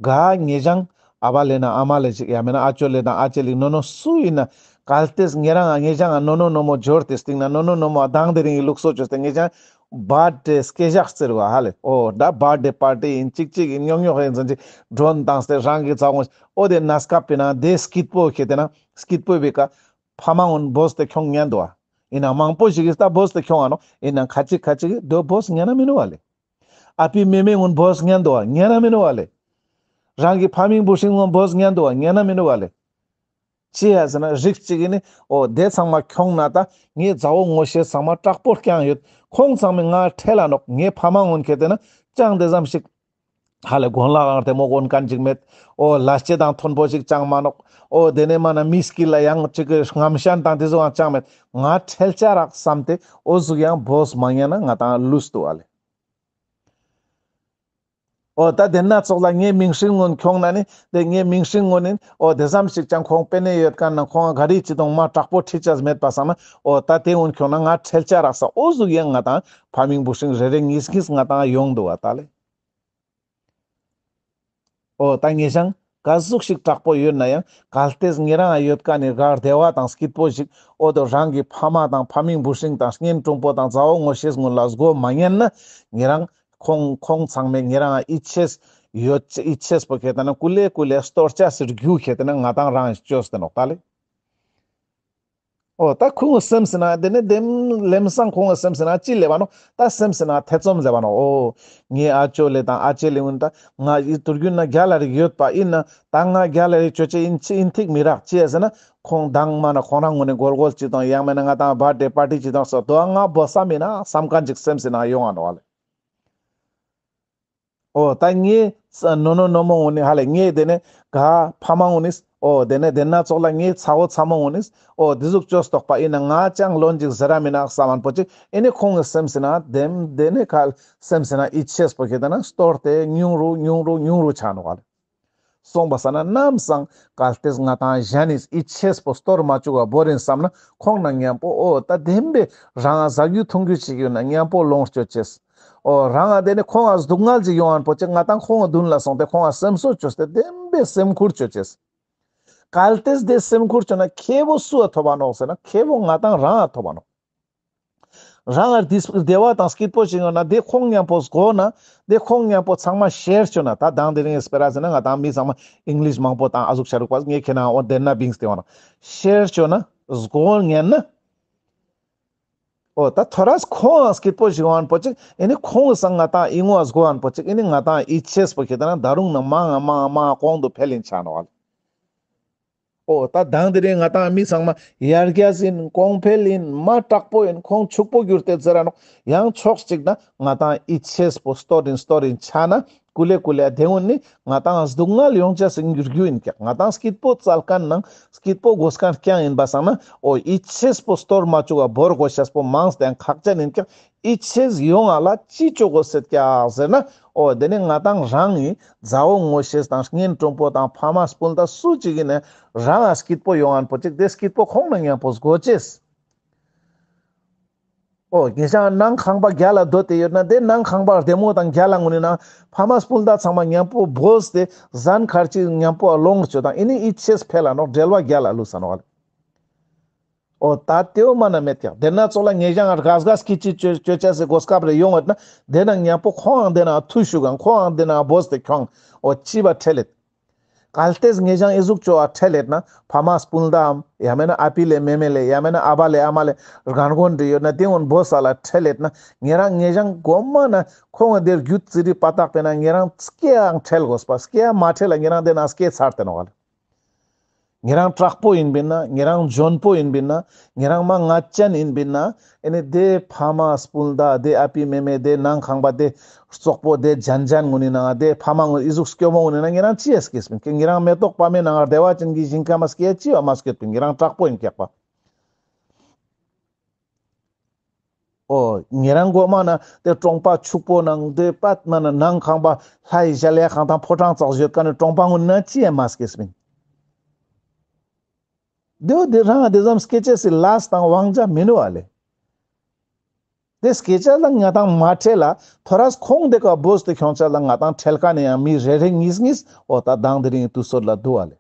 ག་ངེ་ཅང་ཨ་བ་ལེ་ན་ཨ་མ་ལེ་ཅིག་ཡང་མེད་ན་ཨ་ཅོ་ལེ་དང་ཨ་ཅེ་ལེ་ནོ་ནོ་སུ་ཡིན་ན་གལ་ཏེ་ངེ་རང་ང་ངེ་ཅང་ང་ནོ་ནོ་ནོ་མོ་འབྱོར་ཏེ་སྟིང་ན་ནོ་ནོ་ནོ་མོ་དང་དེ་རིང་གི་ལུགས་སྲོལ་བཅོས་ཏེ་ངེ་ཅང་བར་ཌེ་སྐད་ཞག་ཟེར་བ་ཧ་ལེ། འོ་ད་བར་ཌེ་པར་ཊི་ཡིན་ཅིག་ཅིག་ཡིན་ཉོག་ཉོག་ཡིན་ཟེར་ཅིག་མགྲོན་བཏང་སྟེ་རང་གི་ཚ་བོ་འོ་དེ་ན་སྐབས་པའི་ན་དེ་སྐྱིད་པོ་ཁེ་ཏེ་ན་སྐྱིད་པོ་བི་ཀ་ཕ་མ་འོན་བོས་ཏེ་ཁྱོང་ཉན་འདུག་ཨ། ཡིན་ན་མང་པོ་ཞིག་གིས་ད་བོས་ཏེ་ཁྱོང་ཨ་ནོ། ཡིན་ན་ཁ་ཅིག་ཁ་ཅིག་གིས་དོ་བོས་ཉན་ན་མི་ནུག་ཨ་ལེ། ཨ་པི་མེ་མེ་ཀུན་བོས་ཉན་འདུག་ཨ། ཉན་ན་མི་ནུག་ཨ་ལེ། རང་གི་ཕ་མིང་བུ་སྲིང་ཀུན་བོས་ཉན་འདུག་ཨ། ཉན་ན་མི་ནུག་ཨ་ལེ། ཅི་ཡ་ཟེར་ན་རིགས་གཅིག་གིས་ནི་འོ་དེ་ཚང་མ་ཁྱོང་ན་ད་ངའི་མཛའ་བོ་ངོ་ཤེས་ཚང་མ་དྲག་པོ་རྐྱང་ཡོད། ཁོང་ཚང་མས་ང་ཁྲེལ་ལ་ནོག། ངའི་ཕ་མ་ཀུན་ཁེ་ཏེ་ན་ཅང་དེ་ཙམ་ཞིག་ཧ་ལེ་གོན་ལག་ཨང་དེ་མོ་གོན་མཁན་ཅིག་མེད། འོ་ལ་སྤྱོད་དང་མཐོན་པོ་ཞིག་ཅང་མ་ནོག། འོ་དེ་ནས་མ་ན་མི་སྐྱིད་ལ་ཡང་ཅིག་གི་རྔམ་ཤན་དང་དེ་ཚོའང་ཅང་མེད། ང་ཁྲེལ་ཆ་རག་བསམ་སྟེ་འོ་ཟུག་ཡང་བོས་མ་ཉན་ན་ང་དང་ལུས་འདུག་ཨ་ལེ། འོ་ད་དེ་ན་ཚོགས་ལ་ངའི་མིང་སྲིང་ཀུན་ཁྱོང་ན་ནི་དེ་ངའི་མིང་སྲིང་ཀུན་ནི་འོ་དེ་ཙམ་ཞིག་ཅང་ཁོང་པེ་ནེ་ཡོད་མཁན་ན་ཁོང་ག་རི་ཅི་དང་མ་དྲག་པོ་ཁྲིད་ཅས་མེད་པ་སང་ན་འོ་ད་དེ་ཀུན་ཁྱོང་ན་ང་ཁྲེལ་ཆ་རག་ས་འོ་ཟུག་ཡང་ང་དང་ཕ་མིང་བུ་སྲིང་རེ་རེ་གཉིས་གཉིས་ང་དང་ཡོང་འདུག་ཨ་ད་ལེ། འོ་ད་ངེ་ཅང་ག་ཟུག་ཞིག་དྲག་པོ་ཡོད་ན་ཡང་གལ་ཏེ་ངེ་རང་ཡོད་མཁན་ནི་ག་བདེ་བ་དང་སྐྱིད་པོ་ཞིག་འོ་དོ་རང་གི་ཕ་མ་དང་ཕ་མིང་བུ་སྲིང་དང་གཉེན་དྲུང་པོ་དང་མཛའ་བོ་ངོ་ཤེས་ཀུན་ལ་སྒོ་མ་ཉན་ན་ངེ་རང་ཁོང་ཁོང་ཚང་མས་ངེ་རང་ཡིད་ཆེས་ཡོད་ཡིད་ཆེས་པོ་ཁེ་ཏེ་ན་ཀུ་ལེ་ཀུ་ལེ་སྟོར་ཆ་སི་རྒྱུ་ཁེ་ཏེ་ན་ང་དང་རང་བཅོས་ཏེ་ནོག་ད་ལེ། འོ་ད་ཁོང་གི་སེམས་སི་ན་དེ་ནས་དེ་ལམ་སང་ཁོང་གི་སེམས་སི་ན་ཅི་ལེབ་བ་ནོག། ད་སེམས་སི་ན་ཐེ་ཚོམ་ལེབ་བ་ནོག། འོ་ངའི་ཨ་ཅོ་ལེ་དང་ཨ་ཅེ་ལེ་ཀུན་ད་ང་ཡི་དུར་རྒྱུན་ན་རྒྱལ་ལ་རིག་ཡོད་པ་ཡིན་ན་ད་ང་རྒྱལ་ལ་རིག་ཅོ་ཅེས་ཡིན་ཅི་ཡིན་ཐིག་མི་རག་ཅི་ཡ་ཟེར་ན་ཁོང་དང་མ་ན་ཁོང་རང་ངོ་ནས་གོལ་གོལ་ཅི་དང་ཡང་མེད་ན་ང་དང་བར་ཌེ་པར་ཊི་ཅི་དང་སོ་དོ་ང་བོ་ས་མིན་ན་བསམ་མཁན་ཅིག་སེམས་སི་ན་ཡོང་ང་ནོག་ལེ། འོ་ད་ངའི་ནོ་ནོ་ནོ་མོ་འོ་ནི་ཧ་ལེ་ངའི་དེ་ནས་ག་ཕ་མ་འོ་ནིས། འོ་དེ་ནས་དེ་ན་ཙོགས་ལ་ངའི་ཚ་བོ་ཚ་མོ་འོ་ནིས། འོ་དེ་ཟུག་ཅོས་ཏོག་པ་ཡིན་ན་ང་ཅང་ལོན་ཅིག་ཟེར་ར་མིན་ན་བསམ་མཁན་པོ་ཅིག་ཨེ་ནི་ཁོང་གི་སེམས་སི་ན་དེམ་དེ་ནས་ག་སེམས་སི་ན་ཡིད་ཆེས་པོ་ཁེ་ཏེ་ན་སྟོར་ཏེ་ཉུང་རུ་ཉུང་རུ་ཉུང་རུ་ཆ་ནོག་ལེ། སོང་པ་ས་ན་ནམ་སང་གལ་ཏེ་ང་དང་གཞན་ནི་ཡིད་ཆེས་པོ་སྟོར་མ་བཅུག་ག་བོར་ཡིན་བསམ་ན་ཁོང་ན་མཉམ་པོ་འོ་ད་དེམ་པེ་རང་ང་ཟ་རྒྱུ་འཐུང་རྒྱུ་ཅིག་ཡོད་ན་མཉམ་པོ་ལོངས་སྤྱོད་ཅེས། འོ་རང་ང་དེ་ནི་ཁོང་ང་སྡུག་བསྔལ་ཅིག་ཡོང་མཁན་པོ་ཅིག་ང་དང་ཁོང་ང་མདུན་ལ་སོང་སྟེ་ཁོང་ང་སེམས་གསོ་ཅོས་ཏེ་དེམ་པེ་སེམས་ཁུར་ཅོ་ཅེས། གལ་ཏེ་དེ་སེམས་ཁུར་ཅོ་ན་ཁེ་བོ་སུ་ཨ་ཐོབ་པ་ནོག་ཟེར་ན་ཁེ་བོ་ང་དང་རང་ཨ་ཐོབ་པ་ནོག། རང་ང་བདེ་བ་དང་སྐྱིད་པོ་ཞིག་ཡོང་ན་དེ་ཁོང་མཉམ་པོ་སྒོ་ན་དེ་ཁོང་མཉམ་པོ་ཚང་མ་ཤེར་ཅོ་ན། ད་དང་དེ་རིང་སྤེ་ར་ཟེར་ན་ང་དང་མི་ཚང་མ་ཨིང་ལིཤ་མང་པོ་དང་ཨ་ཟུག་ཤ་རུག་པ་ངས་ཁྱེད་ན་འོ་དེ་ན་བིངས་ཏེ་འོང་ན་ཤེར་ཅོ་ན་སྒོ་ཉན་ན། འོ་ད་ཐོ་རས་ཁོང་ང་སྐྱིད་པོ་ཞིག་ཡོང་མཁན་པོ་ཅིག་ཨེ་ནི་ཁོང་སང་ང་དང་ཨི་ངོ་སྒོ་མཁན་པོ་ཅིག་ཨེ་ནི་ང་དང་ཡིད་ཆེས་པོ་ཁེ་ཏེ་ན་ད་རུང་ན་མང་ང་མང་ང་མང་ང་གོང་དུ་འཕེལ་ཡིན་ཆ་ནོག་ལེ། འོ་ད་དང་དེ་རིང་ང་དང་མི་ཚང་མ་ཡར་རྒྱས་ཡིན། གོང་འཕེལ་ཡིན། མ་དྲག་པོ་ཡིན། ཁོང་ཕྱུག་པོ་གྱུར་ཏེ་ཟེར་ར་ནོག། ཡང་ཕྱོགས་གཅིག་ན་ང་དང་ཡིད་ཆེས་པོ་སྟོར་ཡིན་སྟོར་ཡིན་ཆ་ན་ཀུ་ལེ་ཀུ་ལེ་དེ་འོན་ནི་ང་དང་སྡུག་བསྔལ་ཡོང་ཅེས་སི་འགྱུར་རྒྱུ་ཡིན་ཀྱག། ང་དང་སྐྱིད་པོ་བཙལ་མཁན་ནང་སྐྱིད་པོ་དགོས་མཁན་རྐྱང་ཡིན་པ་སང་ན་འོ་ཡིད་ཆེས་པོ་སྟོར་མ་བཅུག་ག་བོར་དགོས་ཤེས་པོ་མང་སྟེ་ཁག་ཅན་ཡིན་ཀྱག། ཡིད་ཆེས་ཡོང་ང་ལ་ཅི་ཅོ་དགོས་སེད་ཀྱག་ཟེར་ན། འོ་དེ་ནི་ང་དང་རང་ངི་མཛའ་བོ་ངོ་ཤེས་དང་གཉེན་དྲུང་པོ་དང་ཕ་མ་སྤུན་ཟླ་སུ་ཅིག་ཡིན་ན་རང་ང་སྐྱིད་པོ་ཡོང་མཁན་པོ་ཅིག་དེ་སྐྱིད་པོ་ཁོང་ན་མཉམ་པོ་སྒོ་ཅེས། འོ་ངེ་ཞང་ནང་ཁང་པ་རྒྱལ་ལ་སྡོད་དེ་ཡོད་ན་དེ་ནང་ཁང་པ་བདེ་མོ་དང་རྒྱལ་ལ་ངུ་ནི་ན་ཕ་མ་སྤུན་ཟླ་ཚང་མ་མཉམ་པོ་བོས་ཏེ་ཟན་ཁར་ཅིག་མཉམ་པོ་ལོངས་སྤྱོད་དང་ཨེ་ནི་ཡིད་ཆེས་འཕེལ་ལ་ནོག། འབྲེལ་བ་རྒྱལ་ལ་ལུས་ས་ནོག་ལེ། འོ་ད་དེའོ་མ་ན་མེད་ཀྱག། དེ་ན་ཙོགས་ལ་ངེ་ཞང་དགའ་དགའ་སྐྱིད་སྐྱིད་ཅོ་ཅོ་ཅེས་སི་གོ་སྐབས་རེ་ཡོང་ཡོད་ན་དེ་ན་མཉམ་པོ་ཁོང་ཨང་དེ་ན་ཐུ་ཞུགས་ཨང་ཁོང་ཨང་དེ་ན་བོས་ཏེ་ཁྱོང་། འོ་ཅི་བ་ཁྲེལ་ལེད། གལ་ཏེ་ངེ་ཞང་ཨི་ཟུག་ཅོ་བ་ཁྲེལ་ལེད་ན་ཕ་མ་སྤུན་ཟླའམ་ཡང་མེད་ན་ཨ་པི་ལེ་མེ་མེ་ལེ་ཡང་མེད་ན་ཨ་བ་ལེ་ཨ་མ་ལེ་རྒན་རྒོན་འདྲེ་ཡོད་ན་དེ་འོན་བོས་ས་ལ་ཁྲེལ་ལེད་ན་ཉེ་རང་ངེ་ཞང་གོ་མ་ན་ཁོང་ཨང་དེ་རྒྱུད་ཙི་རི་པ་ཏག་པེ་ན་ཉེ་རང་སྐྱེ་ཨང་ཁྲེལ་དགོས་པ་སྐྱེ་མ་ཁྲེལ་ལ་ཉེ་རང་དེ་ན་སྐྱེ་ཚར་ཏེ་ནོག་ལེ། ཉེ་རང་དྲག་པོ་ཡིན་པིན་ན་ཉེ་རང་འཇོན་པོ་ཡིན་པིན་ན་ཉེ་རང་མ་ངད་ཅན་ཡིན་པིན་ན་ཨེ་ནི་དེ་ཕ་མ་སྤུན་ཟླ་དེ་ཨ་པི་མེ་མེ་དེ་ནང་ཁང་པ་དེ་བཙོག་པོ་དེ་ཇན་ཇན་ངུ་ནི་ན་དེ་ཕ་མ་ངུ་ཨི་ཟུག་སྐྱོ་མོ་ངུ་ནི་ན་ཉེ་རང་ཅི་ཡ་སྐྱེས་པིན་ཀྱེ། ཉེ་རང་མེ་ཏོག་པ་མེ་ནང་བདེ་བ་ཅན་གྱི་ཞིང་ཁམས་སྐྱེ་ཅི་བ་མ་སྐྱོད་པིན། ཉེ་རང་དྲག་པོ་ཡིན་ཀྱག་པ། འོ་ཉེ་རང་གོ་མ་ན་དེ་གྲོང་པ་ཕྱུག་པོ་ནང་དེ་པད་མ་ན་ནང་ཁང་པ་ལྷ་ཡི་གཞལ་ཡས་ཁང་དང་ཕོ་བྲང་ཙོགས་ཡོད་ཀ་ནི་གྲོང་པ་ངུ་ན་ཅི་ཡ་མ་སྐྱེས་པིན། དེ་བོ་དེ་རང་དེ་ཙམ་སྐྱེ་ཅེས་སི་ལས་དང་དབང་ཆ་མི་ནུ་བ་ལེ། དེ་སྐྱེ་ཅེས་ལ་ང་དང་མ་ཁྲེལ་ལ་ཐོ་རས་ཁོང་དེ་ཀ་བོས་ཏེ་ཁྱོང་ཅེས་ལ་ང་དང་ཁྲེལ་ཀ་ནི་ཡང་མི་རེ་རེ་གཉིས་གཉིས་འོ་ད་དང་དེ་རིང་དུས་ཚོད་ལ་འདུག་བ་ལེ།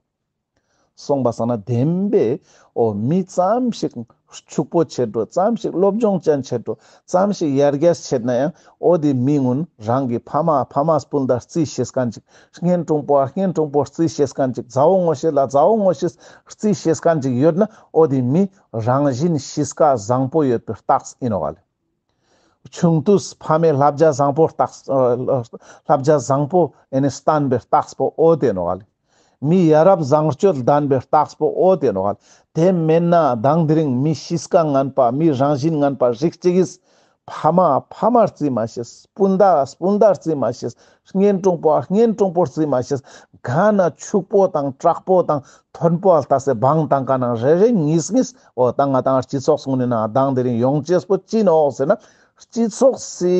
སོང་པ་སང་ན་བདེན་པས་འོ་མི་ཙམ་ཞིག་ཕྱུག་པོ་ཆེ་འགྲོ་ཙམ་ཞིག་སློབ་སྦྱོང་ཅན་ཆེ་འགྲོ་ཙམ་ཞིག་ཡར་རྒྱས་ཆེད་ན་ཡང་འོ་དེ་མི་ངུན་རང་གི་ཕ་མ་ཕ་མ་སྤུན་ཟླ་རྩིས་ཤེས་མཁན་ཅིག། གཉེན་དྲུང་པོ་གཉེན་དྲུང་པོ་རྩིས་ཤེས་མཁན་ཅིག། མཛའ་བོ་ངོ་ཤེས་ལ་མཛའ་བོ་ངོ་ཤེས་རྩིས་ཤེས་མཁན་ཅིག་ཡོད་ན་འོ་དེ་མི་རང་བཞིན་གཤིས་ཀ་བཟང་པོ་ཡོད་པའི་རྟགས་ཡིན་ནོག་ལེ། ཆུང་དུས་ཕ་མའི་བསླབ་བྱ་བཟང་པོ་རྟགས་བསླབ་བྱ་བཟང་པོ་ཨེ་ནི་བསྟན་པའི་རྟགས་པོ་འོ་དེ་ནོག་ལེ། མི་ཡ་རབས་བཟང་སྤྱོད་ལྡན་པའི་རྟགས་པོ་འོ་དེ་ནོག་ལེ། དེ་མེན་ན་དང་དེ་རིང་མི་གཤིས་ཀ་ངན་པ་མི་རང་བཞིན་ངན་པ་རིགས་གཅིག་གིས་ཕ་མ་ཕ་མ་རྩིས་མ་ཤེས། སྤུན་ཟླ་སྤུན་ཟླ་རྩིས་མ་ཤེས། གཉེན་དྲུང་པོ་གཉེན་དྲུང་པོ་རྩིས་མ་ཤེས། ག་ན་ཕྱུག་པོ་དང་དྲག་པོ་དང་མཐོན་པོ་ལྟ་སེ་བང་དང་ག་ན་རེ་རེ་གཉིས་གཉིས་འོ་ད་ང་དང་སྤྱི་ཚོགས་ངུ་ནི་ན་དང་དེ་རིང་ཡོང་ཅེས་པོ་ཅི་ནོག་ཟེར་ན་སྤྱི་ཚོགས་སི་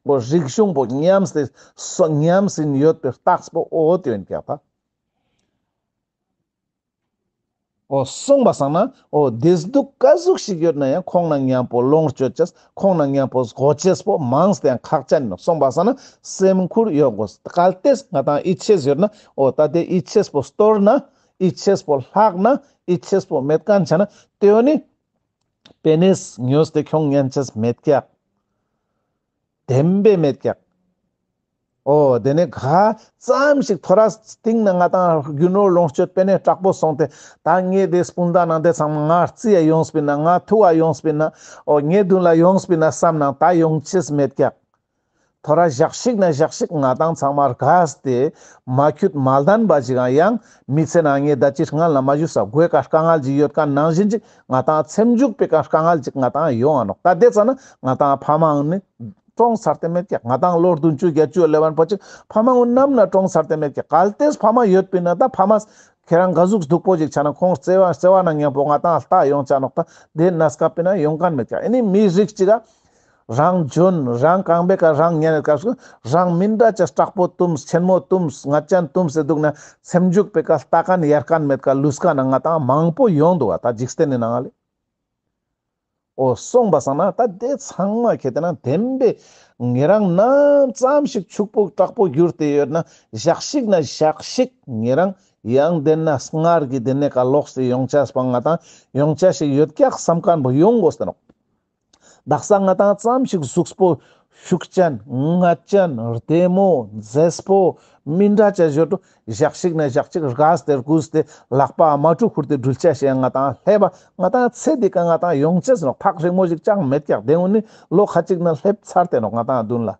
འོ་རིག་གཞུང་པོ་ཉམས་ཏེ་སོ་ཉམས་ཟིན་ཡོད་པའི་རྟགས་པོ་འོ་དེ་ཡིན་ཀྱག་ད། འོ་སོང་པ་སང་ན་འོ་བདེ་སྡུག་ག་ཟུག་ཞིག་ཡོད་ན་ཡང་ཁོང་ན་མཉམ་པོ་ལོངས་སྤྱོད་ཅེས་ཁོང་ན་མཉམ་པོ་སྒོ་ཅེས་པོ་མང་སྟེ་ཡང་ཁག་ཅན་ནོག། སོང་པ་སང་ན་སེམས་ཁུར་ཡོད་དགོས། གལ་ཏེ་ང་དང་ཡིད་ཆེས་ཡོད་ན་འོ་ད་དེ་ཡིད་ཆེས་པོ་སྟོར་ན་ཡིད་ཆེས་པོ་ལྷག་ན་ཡིད་ཆེས་པོ་མེད་མཁན་ཆ་ན་དེ་བོ་ནི་པེ་ནེས་ཉོས་ཏེ་ཁྱོང་ཉན་ཅེས་མེད་ཀྱག། བདེན་པའི་མེད་ཀྱག། འོ་དེ་ནས་ག་ཙམ་ཞིག་ཐོ་རས་སྟིང་ན་ང་དང་རྒྱུ་ནོར་ལོངས་སྤྱོད་པེ་ནེ་དྲག་པོ་སོང་སྟེ་ད་ངའི་དེ་སྤུན་ཟླ་ནང་དེ་ཚང་མ་ང་རྩི་ཡ་ཡོངས་པིན་ན་ང་ཐུག་ཡ་ཡོངས་པིན་ན་འོ་ངའི་མདུན་ལ་ཡོངས་པིན་ན་བསམ་ནང་ད་ཡོང་ཅེས་མེད་ཀྱག། ཐོ་རས་ཞག་ཞིག་ན་ཞག་ཞིག་ང་དང་ཚང་མ་རྒས་ཏེ་མ་ཁྱུད་མ་ལྡན་པ་ཞིག་ཡང་མི་ཚེ་ནང་ངས་ད་ཅི་སྔན་ལ་མ་ཞུས་ས་དགོས་ཀ་དཀའ་ངལ་ཅིག་ཡོད་མཁན་ནང་བཞིན་ཅིག་ང་དང་ཚེ་མཇུག་པའི་ཀ་དཀའ་ངལ་ཅིག་ང་དང་ཡོང་ང་ནོག། ད་དེ་ཙ་ན་ང་དང་ཕ་མའང་ནི་ གྲོངས་ཚར་ཏེ་མེད་ཀྱག། ང་དང་ལོ་བདུན་ཅུ་བརྒྱད་ཅུ་ལེབ་པ་ཅིག་ཕ་མ་གུན་ནམ་ན་གྲོངས་ཚར་ཏེ་མེད་ཀྱག། གལ་ཏེ་ཕ་མ་ཡོད་པིན་ན་ད་ཕ་མ་ཁྱེ་རང་ག་ཟུག་སྡུག་པོ་ཅིག་ཆ་ན་ཁོང་བརྩེ་བ་བརྩེ་བ་ན་མཉམ་པོ་ང་དང་ལྟ་ཡོང་ཆ་ནོག། ད་དེ་ན་སྐབས་པིན་ན་ཡོང་མཁན་མེད་ཀྱག། ཨེ་ནི་མི་རིགས་ཅིག་ག་རང་འཇོན་རང་གང་པེ་ཀ་རང་ཉན་ནས་སྐབས་སུ་རང་མི་འདྲ་ཅེས་དྲག་པོ་བཏུམས་ཆེན་མོ་བཏུམས་ངད་ཅན་བཏུམས་སེ་འདུག་ན་སེམས་འཇུག་པེ་ཀ་ལྟ་མཁན་ཡར་མཁན་མེད་ཀ་ལུས་མཁན་ན་ང་དང་མང་པོ་ཡོང་འདུག་བ། ད་འཇིག་རྟེན་ནི་ནང་ལེ། འོ་སོང་པ་སང་ན་ད་དེ་ཚང་མ་ཁེ་ཏེ་ན་བདེན་པེ་ཉེ་རང་ནམ་ཙམ་ཞིག་ཕྱུག་པོ་དྲག་པོ་གྱུར་ཏེ་ཡོད་ན་ཞག་ཞིག་ན་ཞག་ཞིག་ཉེ་རང་ཡང་དེ་ན་སྔར་གྱི་དེ་ནས་ཀ་ལོག་སྟེ་ཡོང་ཆས་པ་ང་དང་ཡོང་ཆ་ཞིག་ཡོད་ཀྱག་བསམ་མཁན་པོ་ཡོང་དགོས་ཏེ་ནོག། དག་ས་ང་དང་ཙམ་ཞིག་གཟུགས་པོ་ཤུགས་ཅན་ངད་ཅན་བདེ་མོ་མཛེས་པོ་མི་འདྲ་ཅེས་ཡོད་དོ། ཞག་ཞིག་ན་ཞག་ཅིག་རྒས་ཏེ་རྒུད་དེ་ལག་པ་མ་ཐུག་ཁུར་ཏེ་འགྲུལ་ཆ་ཞིག་ང་དང་ལེབ་པ་ང་དང་ཚེ་འདི་ཀ་ང་དང་ཡོང་ཆས་ནོག། ཐག་རིང་མོ་ཞིག་ཅང་མེད་ཀྱག། དེ་འུ་ནི་ལོ་ཁ་ཅིག་ན་ལེབ་ཚར་ཏེ་ནོག་ང་དང་མདུན་ལ།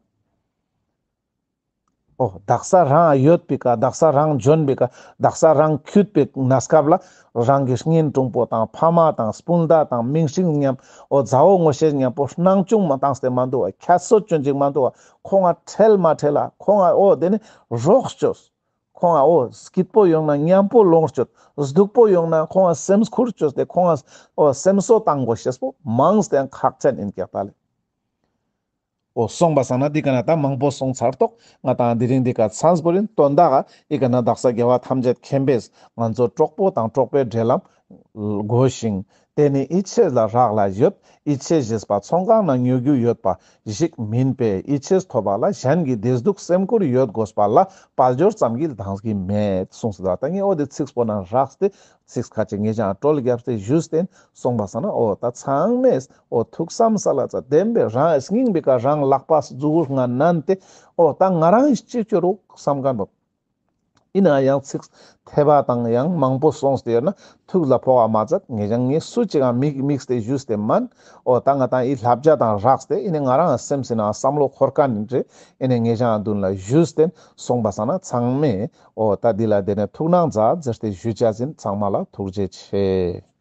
འོ་དག་ས་རང་ཡོད་པེ་ཀ་དག་ས་རང་འཇོན་པེ་ཀ་དག་ས་རང་ཁྱུད་པེ་ན་སྐབས་ལ་རང་གི་གཉེན་དྲུང་པོ་དང་ཕ་མ་དང་སྤུན་ཟླ་དང་མིང་སྲིང་མཉམ་འོ་མཛའ་བོ་ངོ་ཤེས་མཉམ་པོ་སྣང་ཆུང་མ་བཏང་སྟེ་མ་འདུག་བ། ཁྱད་གསོད་ཅོན་ཅིག་མ་འདུག་བ། ཁོང་ང་ཁྲེལ་མ་ཁྲེལ་ལ་ཁོང་ང་འོ་དེ་ནི་རོགས་ཅོས། ཁོང་ང་འོ་སྐྱིད་པོ་ཡོང་ན་མཉམ་པོ་ལོངས་སྤྱོད། སྡུག་པོ་ཡོང་ན་ཁོང་ང་སེམས་ཁུར་ཅོས་ཏེ་ཁོང་ང་འོ་སེམས་གསོ་བཏང་དགོས་ཤེས་པོ་མང་སྟེ་ཁག་ཅན་ཡིན་ཀྱག་ད་ལེ། འོ་སོང་པ་སང་ན་འདི་ཀ་ན་ད་མང་པོ་སོང་ཚར་ཏོག། ང་དང་དེ་རིང་འདི་ཀ་ཚང་པོ་རིན་དོན་དག་ག་འི་ཀ་ན་དག་ས་རྒྱལ་བ་ཐམས་ཅད་མཁྱེན་པས་ང་ཚོ་གྲོགས་པོ་དང་གྲོགས་པོའི་འབྲེལ་ལམ་དགོས་ཤིང་། དེ་ནི་ཡིད་ཆེས་ལ་རག་ལས་ཡོད། ཡིད་ཆེས་ཞེས་པ་ཚོང་ཁང་ན་ཉོ་རྒྱུ་ཡོད་པ་ཞིག་མིན་པས། ཡིད་ཆེས་ཐོབ་པ་ལ་གཞན་གྱི་བདེ་སྡུག་སེམས་ཁུར་ཡོད་དགོས་པ་ལ་དཔལ་འབྱོར་ཙམ་གྱིས་འདང་གི་མེད་གསུངས་སོ། ད་ངས་འོ་དེ་ཚིགས་པོ་ན་རགས་ཏེ་ཚིགས་ཁ་ཅིག་ངེད་ཅག་གྲོལ་རྒྱབ་སྟེ་ཞུས་ཏེ་སོང་པ་སང་ན་འོ་ད་ཚང་མས་འོ་ཐུགས་བསམ་ས་ལ་ཙ་བདེན་པའི་རང་སྙིང་པེ་ཀ་རང་ལག་པ་ཟུག་ང་ནན་ཏེ་འོ་ད་ང་རང་ཅི་ཅོ་རུག་བསམ་མཁན་པོ། ཡིན་ན་ཡང་ཚིག་ཐེ་བ་དང་ཡང་མང་པོ་སོང་སྟེ་ཡོད་ན་ཐུགས་ལ་ཕོག་པ་མ་ཚད་ངེད་ཅག་ངས་སུ་ཅིག་ག་དམིགས་དམིགས་ཏེ་ཞུས་ཏེ་མན། འོ་ད་ང་དང་འི་བསླབ་བྱ་དང་རགས་ཏེ་ཡིན་ནི་ང་རང་སེམས་སི་ནང་བསམ་བློ་འཁོར་མཁན་ཡིན་ཏེ་ཡིན་ནི་ངེད་ཅག་མདུན་ལ་ཞུས་ཏེ་སོང་པ་སང་ན་ཚང་མས་འོ་ད་འདི་ལ་དེ་ནས་ཐུགས་སྣང་མཛད་ཟེར་ཏེ་ཞུ་ཅེས་ཡིན། ཚང་མ་ལ་ཐུགས་རྗེ་ཆེ།